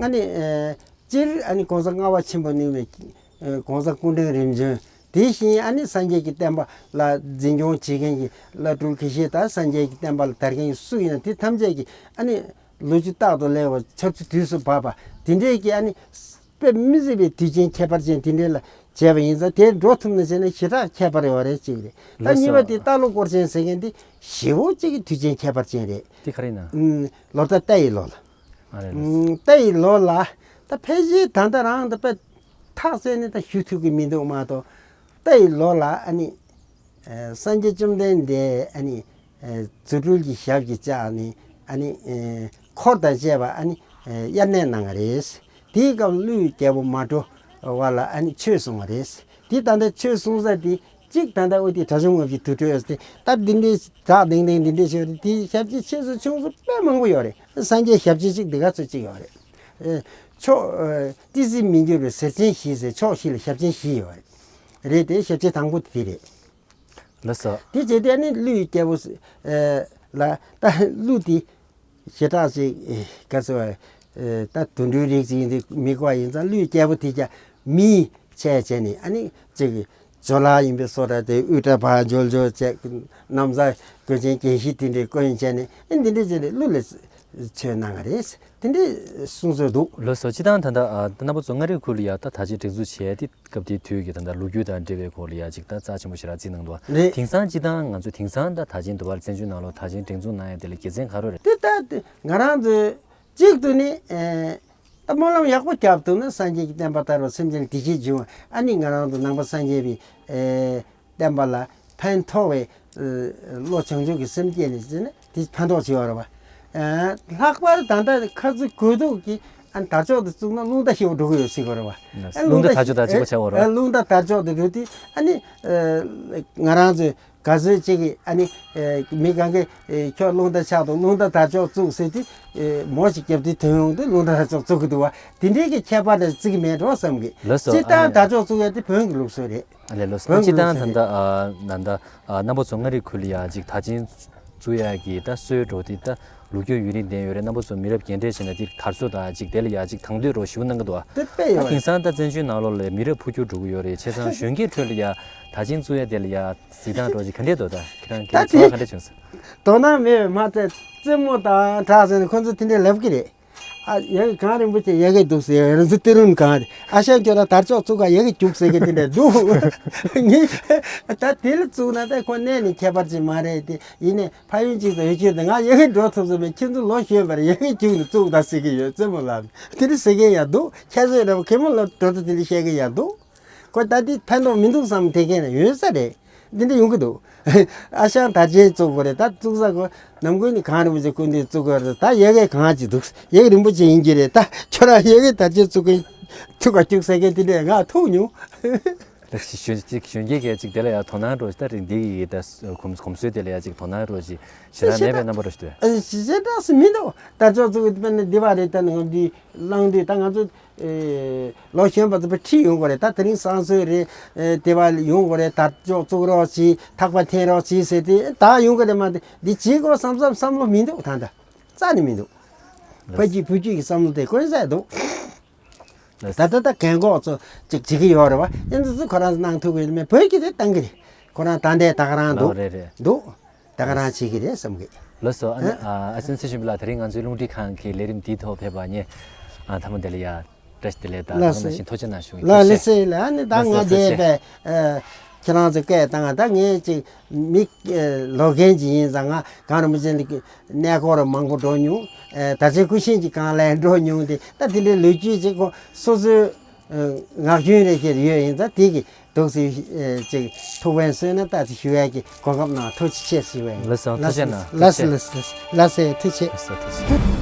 ཨ་ནི་ཨ་སྤྱིར་ཨ་ནི་གོང་ས་ལྔ་པ་ཆེན་པོ་གླིང་པའི་༸གོང་ས་སྐུ་ཕྲེང་རིམ་བྱོན། དེ་བཞིན་ཨ་ནི་སངས་རྒྱས་ཀྱི་བསྟན་པ་ལ་འཛིན་སྐྱོང་བྱེད་མཁན་གྱི་བླ་སྤྲུལ་དགེ་བཤེས་དང་སངས་རྒྱས་ཀྱི་བསྟན་པ་ལ་དར་མཁན་སུ་ཡིན་ན་དེ་ཐམས་ཅད་ཀྱིས་ཨ་ནི་ལོ་རྒྱུས་རྟག་ཏུ་གླེང་བ་ཆབ་ཆུ་དུས་སུ་བབས་པ་དེ་འདྲས་ཀྱི་ཨ་ནི་དཔེ་མི་སྲིད་པའི་དུས་ཆེན་ཁྱད་པར་ཅན་དེ་འདྲས་ལ་བྱས་པ་ཡིན་ཙང་དེར་འགྲོ་ཐུབ་ན་བྱས་ན་ཞེ་དྲག་ཁྱད་པར་ཡོད་རེད་ཅིག་རེད། ད་ལགས་སོ། གཉིས་པ་དེ་རྟ་ལོ་སྐོར་ཆེན་ཟེར་མཁན་དེ་ཞེ་པོ་ཅིག་གི་དུས་ཆེན་ཁྱད་པར་ཅན་རེད། དེ་ག་རེ་ཡིན་ན། ཨུམ་ལོ་ཟླ་རྟ་ཡི་ལོ་ལ། ཨ་རེད་ལགས་སོ། ཨུམ་རྟ་ཡི་ལོ་ལ་ད་ཕལ་ཆེར་ད་ལྟ་རང་ད་དཔེ་ ཐག་བཅད་ནས་ད་ཞུ་ཐུབ་ཀྱི་མི་འདུག་མ་གཏོགས། ད་ཡི་ལོ་ལ་ཨ་ནི་ཨ་སངས་རྒྱས་བཅོམ་ལྡན་འདས་ཨ་ནི་ཨ་རྫུ་འཕྲུལ་གྱི་ཞབས་ཀྱིས་བཅགས་ནས་ཨ་ནི་ཨ་འཁོར་དང་བཅས་པ་ཨ་ནི་ཨ་དབྱར་གནས་གནང་བ་རེད། དེའི་སྐབས་ཀླུའི་རྒྱལ་པོ་མ་འགྲོ་བ་ལ་ཨ་ནི་ཆོས་གསུངས་པ་རེད། དེ་ད་ལྟ་ཆོས་གསུང་ས་དེ་གཅིག་ད་ལྟ་ཨོ་དེ་གྲྭ་ཆུང་ལྔ་བཅུའི་དུར་ཁྲོད་ཟེར་ཏེ་ད་འདི་འདྲའི་གྲགས་ལྡིང་ལྡིང་འདི་འདྲའི་ཞིག་རེད། དེའི་ཞབས་ཕྱི་ཆེ་ཆུང་ཚོ་དཔེ་མང་པོ་ཡོད་རེད། སངས་རྒྱས་ཞབས་ཕྱི་གཅིག་འདི་ག་ཚོད་གཅིག་ཡོད་རེད། ཨེ་ཕྱོགས་ཨེ་ཏི་སེ་མི་འགྱུར་བའི་ཟེར་ཆེན་བཞི་ཟེར་ཕྱོགས་བཞི་ལ་ཞབས་ཆེན་བཞི་ཡོད་རེད། རེད་དེ་ཞབས་ཆེན་དང་པོ་དེ་རེད། ལགས་སོ། དེ་བྱས་ཏེ་ཨ་ནི་ཀླུའི་རྒྱལ་པོ་ཨེ་ལ་ད་ཀླུ་དེ་ཞེ་དྲག་ཅིག་ཨེ་ག་ཚོད་ཨེ་ད་དུད་འགྲོའི་རིགས་ཅིག་ཡིན་དུས་མི་དགའ་ཡིན་ཙང་ཀླུའི་རྒྱལ་པོ་དེ་ཀྱང་མིའི་ཆས་བྱས་ནས་ཨ་ནི་ཅིག་ཇོ་ལགས་ཡིན་པའི་བཟོ་འདྲ་དེ་དབུ་སྐྲ་ཕར་འཇོལ་འཇོལ་བྱས། ན་བཟའ་གོས་ཆེན་རྒྱན་བཞི་དེ་འདྲའི་གོན་བྱས་ནས་ཨེ་འདི་འདྲའི་བྱས་ནས་ཀླུ་ལ་ཆོས་གནང་བ་རེད། དེ་འདྲའི་གསུང་སྲོལ་འདུག་ལགས་སོ། སྤྱིར་བཏང་ད་ལྟ་ཨ་རྣམ་པ་ཚོ་མངའ་རིས་ཁུལ་ལ་ཡ་ད་དར་ཆེན་སྒྲེང་འཛུགས་བྱས་ཏེ་སྐབས་དེའི་དུས་ཀྱི་ད་ལྟ་ལོ་རྒྱུས་དང་འབྲེལ་བའི་སྐོར་ལ་ཡ་ཅིག་ད་རྩ་ཆེན་པོ་ཞེ་དྲག་བརྩིས་གནང་འདུག་རེད། དེང་སང་སྤྱིར་བཏང་ང་ཚོས་དེང་སང་ད་དར་ཆེན་དུ་བར་བཙན་བྱོལ་ནང་ལོགས་དར་ཆེན་སྒྲེང་འཛུགས་གནང་ཡ་དེ་ལ་དགེ་མཚན་ག་རེ་རེད། དེ་ལྟ་སྟེ་ང་རང་ཚོས་གཅིག་ཏུ་ནི་ཨེ་ད་སྨོན་ལམ་ཡག་པོ་བརྒྱབ་འདུག་ན་སངས་རྒྱས་ཀྱི་བསྟན་པ་དར་བ་སེམས་ཅན་བདེ་སྐྱིད་འབྱུང་བ། ཨ་ནི་ང་རང་ཚོ་ནང་པ་སངས་རྒྱས་པའི་ཨེ་བསྟན་པ་ལ་ཕན་ཐོགས་པའི་ཨེ་བློ་བྱང་ཆུབ་ཀྱི་སེམས་སྐྱེས་ནས་བྱས་ན་དེ་ཕན་ཐོགས་ཆེ་བ་རེད་བ། ཨེ་ལྷག་པར་ད་ལྟ་ཁ་ཚུ་དགོས་གཏུགས་ཀྱི་ཨ་ནི་དར་ལྕོག་དེ་བཙུགས་ན་རླུང་རྟ་ཞེ་པོ་འགྲོ་གི་ཡོད་ཟེར་གི་རེད་བ། ཨ་རླུང་རྟ་རླུང་རྟ་དར་ལྕོག་དེ་ཆགས་པ་རེད་བ། ཨ་རླུང་རྟ་དར་ལྕོག་དེ་འགྲོ་དུས་ཨ་ནི་ཨེ་ང་རང་ཚོས་ག་ཚོད་ཅིག་གིས་ཨ་ནི་ཨེ་མི་གང་གིས་ཨེ་ཁྱོད་རླུང་རྟ་ཆག་འདུག་རླུང་རྟ་དར་ལྕོག་བཙུགས་ཟེར་དུས་ཨེ་མོ་ཞིག་རྒྱབ་དུས་དོན་ཡོང་དུས་རླུང་རྟ་དར་ལྕོག་བཙུགས་ཀྱི་འདུག་བ། དེ་འདྲའི་གི་ཁྱད་པར་དེ་བརྩི་གི་མེད་འགྲོ་བསམ་གི། ལགས་སོ། སྤྱིར་བཏང་ཨ་ནི་དར་ལྕོག་བཙུགས་ཡ་དེ་བོན་གྱི་ལུགས་སྲོལ་རེད། ཨ་ལས་ལགས་སོ། བོན་གྱི་སྤྱིར་ལུགས་བཏང་ད་སྲོལ་ལྟ་རེད། ཨ་ད་ལྟ་ཨ་རྣམ་པ་ཚོ་མངའ་རིས་ཁུལ་ལ་ཡ་ཅིག་དར་ཆེན་བཙུགས་ཡ་གི་ད་སྲོལ་འགྲོ་དེ་ད་ལོ་རྒྱུས་ཡུན་རིང་ལྡན་ཡོད་རེད། རྣམ་པ་ཚོ་མི་རབས་རྒན་གྲས་ཤིག་ན་དེ་དར་སྲོལ་དང་ཅིག་དེ་ལ་ཡ་ཅིག་དང་དོད་རོགས་ཞུ་གནང་གི་འདུག་བ། དེ་དཔེ་ཡོད་རེད། དེང་སང་ད་བཙན་བྱོལ་ནང་ལོགས་ལ་མི་རབས་འཕོ་འགྱུར་འགྲོ་གི་ཡོད་རེད། བྱས་ཙང་གཞོན་སྐྱེས་ཁྲོད་ལ་ཡ་དར་ཆེན་བཙུགས་ཡ་དེ་ལ་ཡ་གཟིགས་སྟངས་རོགས་ཅིག་ག་འདྲས་འདུག་ད་ཁྱེད་རང་གི་ད་ཚོར་བ་ག་འདྲས་བྱུང་སོང་། དོ་སྣང་མེད་པའི་མ་ཚད་རྩེད་མོ་དང་དྲག་ཟེར་ནས་ཁོ་ཚོ་དེ་འདྲས་ལབ་གི་རེད། ཨ་ཡ་གི་གངས་རིན་པོ་ཆེ་ཡ་གི་འདུག་ཟེར་ཡ་རང་ཚོ་ཏི་རུན་གངས་རེད། ཨ་ཞང་ཁྱོད་རང་དར་ལྕོག་བཙུགས་ག་ཡ་གི་རྒྱུགས་ཟེར་གི་དེ་འདྲས་འདུག་ངས་ད་དེ་ལ་བཙུགས་ན་ད་ཁོ་གནས་ནས་ཁྱད་པར་ཅིག་མ་རེད་དེ། ཡིན་ནའི་ཕ་ཡུལ་གཅིག་དང་ཡུལ་ཆོས་དང་ང་ཡ་གི་འགྲོ་ཐུབ་ས་མེད། ཁྱེད་ཚོ་ལོ་གཞོན་པར་ཡ་གི་རྒྱུགས་ནས་བཙུགས་ད་ཟེར་གི་ཡོད། རྩེད་མོ་ལབ་དེ་འདྲས་ཟེར་གི་ཡ་འདུག་ཁྱེད་ཚོས་ར་བ་གད་མོ་ལོ་འགྲོ་ད་དེ་འདྲས་བཤད་གི་ཡ་འདུག་ཁོ་ད་དེ་ཕན་ཐོགས་མི་འདུག་བསམ་དེ་གས་ན་ཡོད་ས་རེད། འདི་འདྲ་ཡོང་གི་འདུག་ཨ་ཞང་དར་ཆེན་བཙུགས་དགོས་རེད། ད་བཙུགས་ས་གོ་ནམ་རྒྱུན་ནི་གངས་རིན་པོ་ཆེ་སྐུ་མདུན་བཙུགས་དགོས་རེད། ད་ཡ་གི་གངས་ཅིག་འདུག་ཡ་གི་རིན་པོ་ཆེ་ཡིན་གྱི་རེད། ད་ཁྱོད་རང་ཡ་གི་དར་ཆེན་བཙུགས་གིན་ཐུག་ག་བཅུག་ཟེར་མཁན་དེ་འདྲས་ང་ཐུག་མྱོང་། ད་གཞོན་གཞོན་སྐྱེས་ཀྱི་ཅིག་དེ་ལ་ཡང་དོ་སྣང་རོགས་ཞིག་ད་རིང་འདི་ཡི་ད་གོམས་གོམས་སྲོལ་དེ་ལ་ཡང་ཅིག་དོ་སྣང་རོགས་ཞིག་ཞེ་དྲག་མེད་པའི་རྣམ་པ་རོ་ཞིག་འདུག་ཨ་ཞེ་དྲག་སུ་མི་འདུག་དར་ལྕོག་བཙུགས་དཔེར་ན་འདི་བ་རེད། ད་ནི་འདི་བླངས་དུས་ད་ང་ཚོ་ཨེ་ལོ་གཞོན་པ་ཚོ་ཕར་ཁྲིད་ཡོང་དགོས་རེད། ད་དེ་རིང་བསང་གསོལ་རེད། ཨེ་དེ་བ་ཡོང་དགོས་རེད། དར་ལྕོག་བཙུགས་རོགས་གྱིས། ཐག་པ་འཐེན་རོགས་གྱིས་ཟེར་དུས་ད་ཡོང་གི་རེད་མ་གཏོགས་འདི་བྱེད་དགོས་བསམ་བསམ་བསམ་བློ་མི་འདུག་ད་ལྟ་རྩ་ནས་མི་འདུག་ཕ་སྐྱིད་བུ་སྐྱིད་ཀྱི་བསམ་བློ་དེ་དཀོན་ཟེར་འདུག་ད་ལྟ་ད་རྒན་གོག་ཚོ་ཅིག་བྱེད་ཀྱི་ཡོད་རེད་བ། ཨེ་འདི་ཚོ་ཁོ་རང་ཚོ་གནང་ཐུབ་ཀྱི་ཡོད་མེད། བོད་ཀྱི་དེ་གཏང་གི་རེད། ཁོ་རང་ད་ལྟའི་ད་ག་རང་འདུག་ཨོ་རེད་རེད། འདུག་ད་ག་རང་བྱེད་ཀྱི་རེད་བསམ་གི། ལགས་སོ། ཨ་ནི་ཨ་ཨ་ཅེ་ཚེ་ཞུན་པ་ལགས་དེ་རིང་ང་ཚོའི་རླུང་འཕྲིན་ཁང་གི་ལས་རིམ་འདིའི་ཐོག་ཕེབས་པ་ཉེ་ཨ་ཐ་མ་དེ་ལ་ཡ་བཀྲ་ཤིས་བདེ་ལེགས་དང་ལགས་སོ། ནང་བཞིན་ཐུགས་རྗེ་གནང་ཞུ་གི། ལགས་ལགས་སོ། ཨ་ནི་ད་ང་བསྡད་པས་ཨ་ཁྱེད་རང་ཚོ་སྐད་བཏང་ད་ངས་ཅིག་མི་ལོ་རྒན་ཅིག་ཡིན་ཙང་ང་གངས་རིན་པོ་ཆེ་འདི་གནས་སྐོར་མང་པོ་འགྲོ་མྱོང་། ཨ་དར་ཆེན་སྐུ་ཆེན་གྱི་སྒང་ལ་འགྲོ་མྱོང་སྟེ་ད་དེ་འདྲའི་ལོ་རྒྱུས་ཅིག་ཁོ་སོ་སོའི་ཨ་ངག་རྒྱུན་རེ་ཞིག་ཡོད་ཡིན་ཙང་དེ་གི་འདུག་སེ་ཨ་ཅིག་ཐུགས་ཕན་གསོས་ན་ད་དེ་ཞུ་ཡས་ཀྱི་གོ་སྐབས་གནང་། ཐུགས་རྗེ་ཆེ་ཞུ་བ་ཡིན། ལགས་སོ། ཐུགས་རྗེ་གནང་། ལགས་སོ་ཐུགས་རྗེ། ལགས་སོ་ལགས་སོ་ལགས་སོ་ཐུགས་རྗེ་ཆེ། ལགས་སོ་ཐུགས་རྗེ་ཆེ།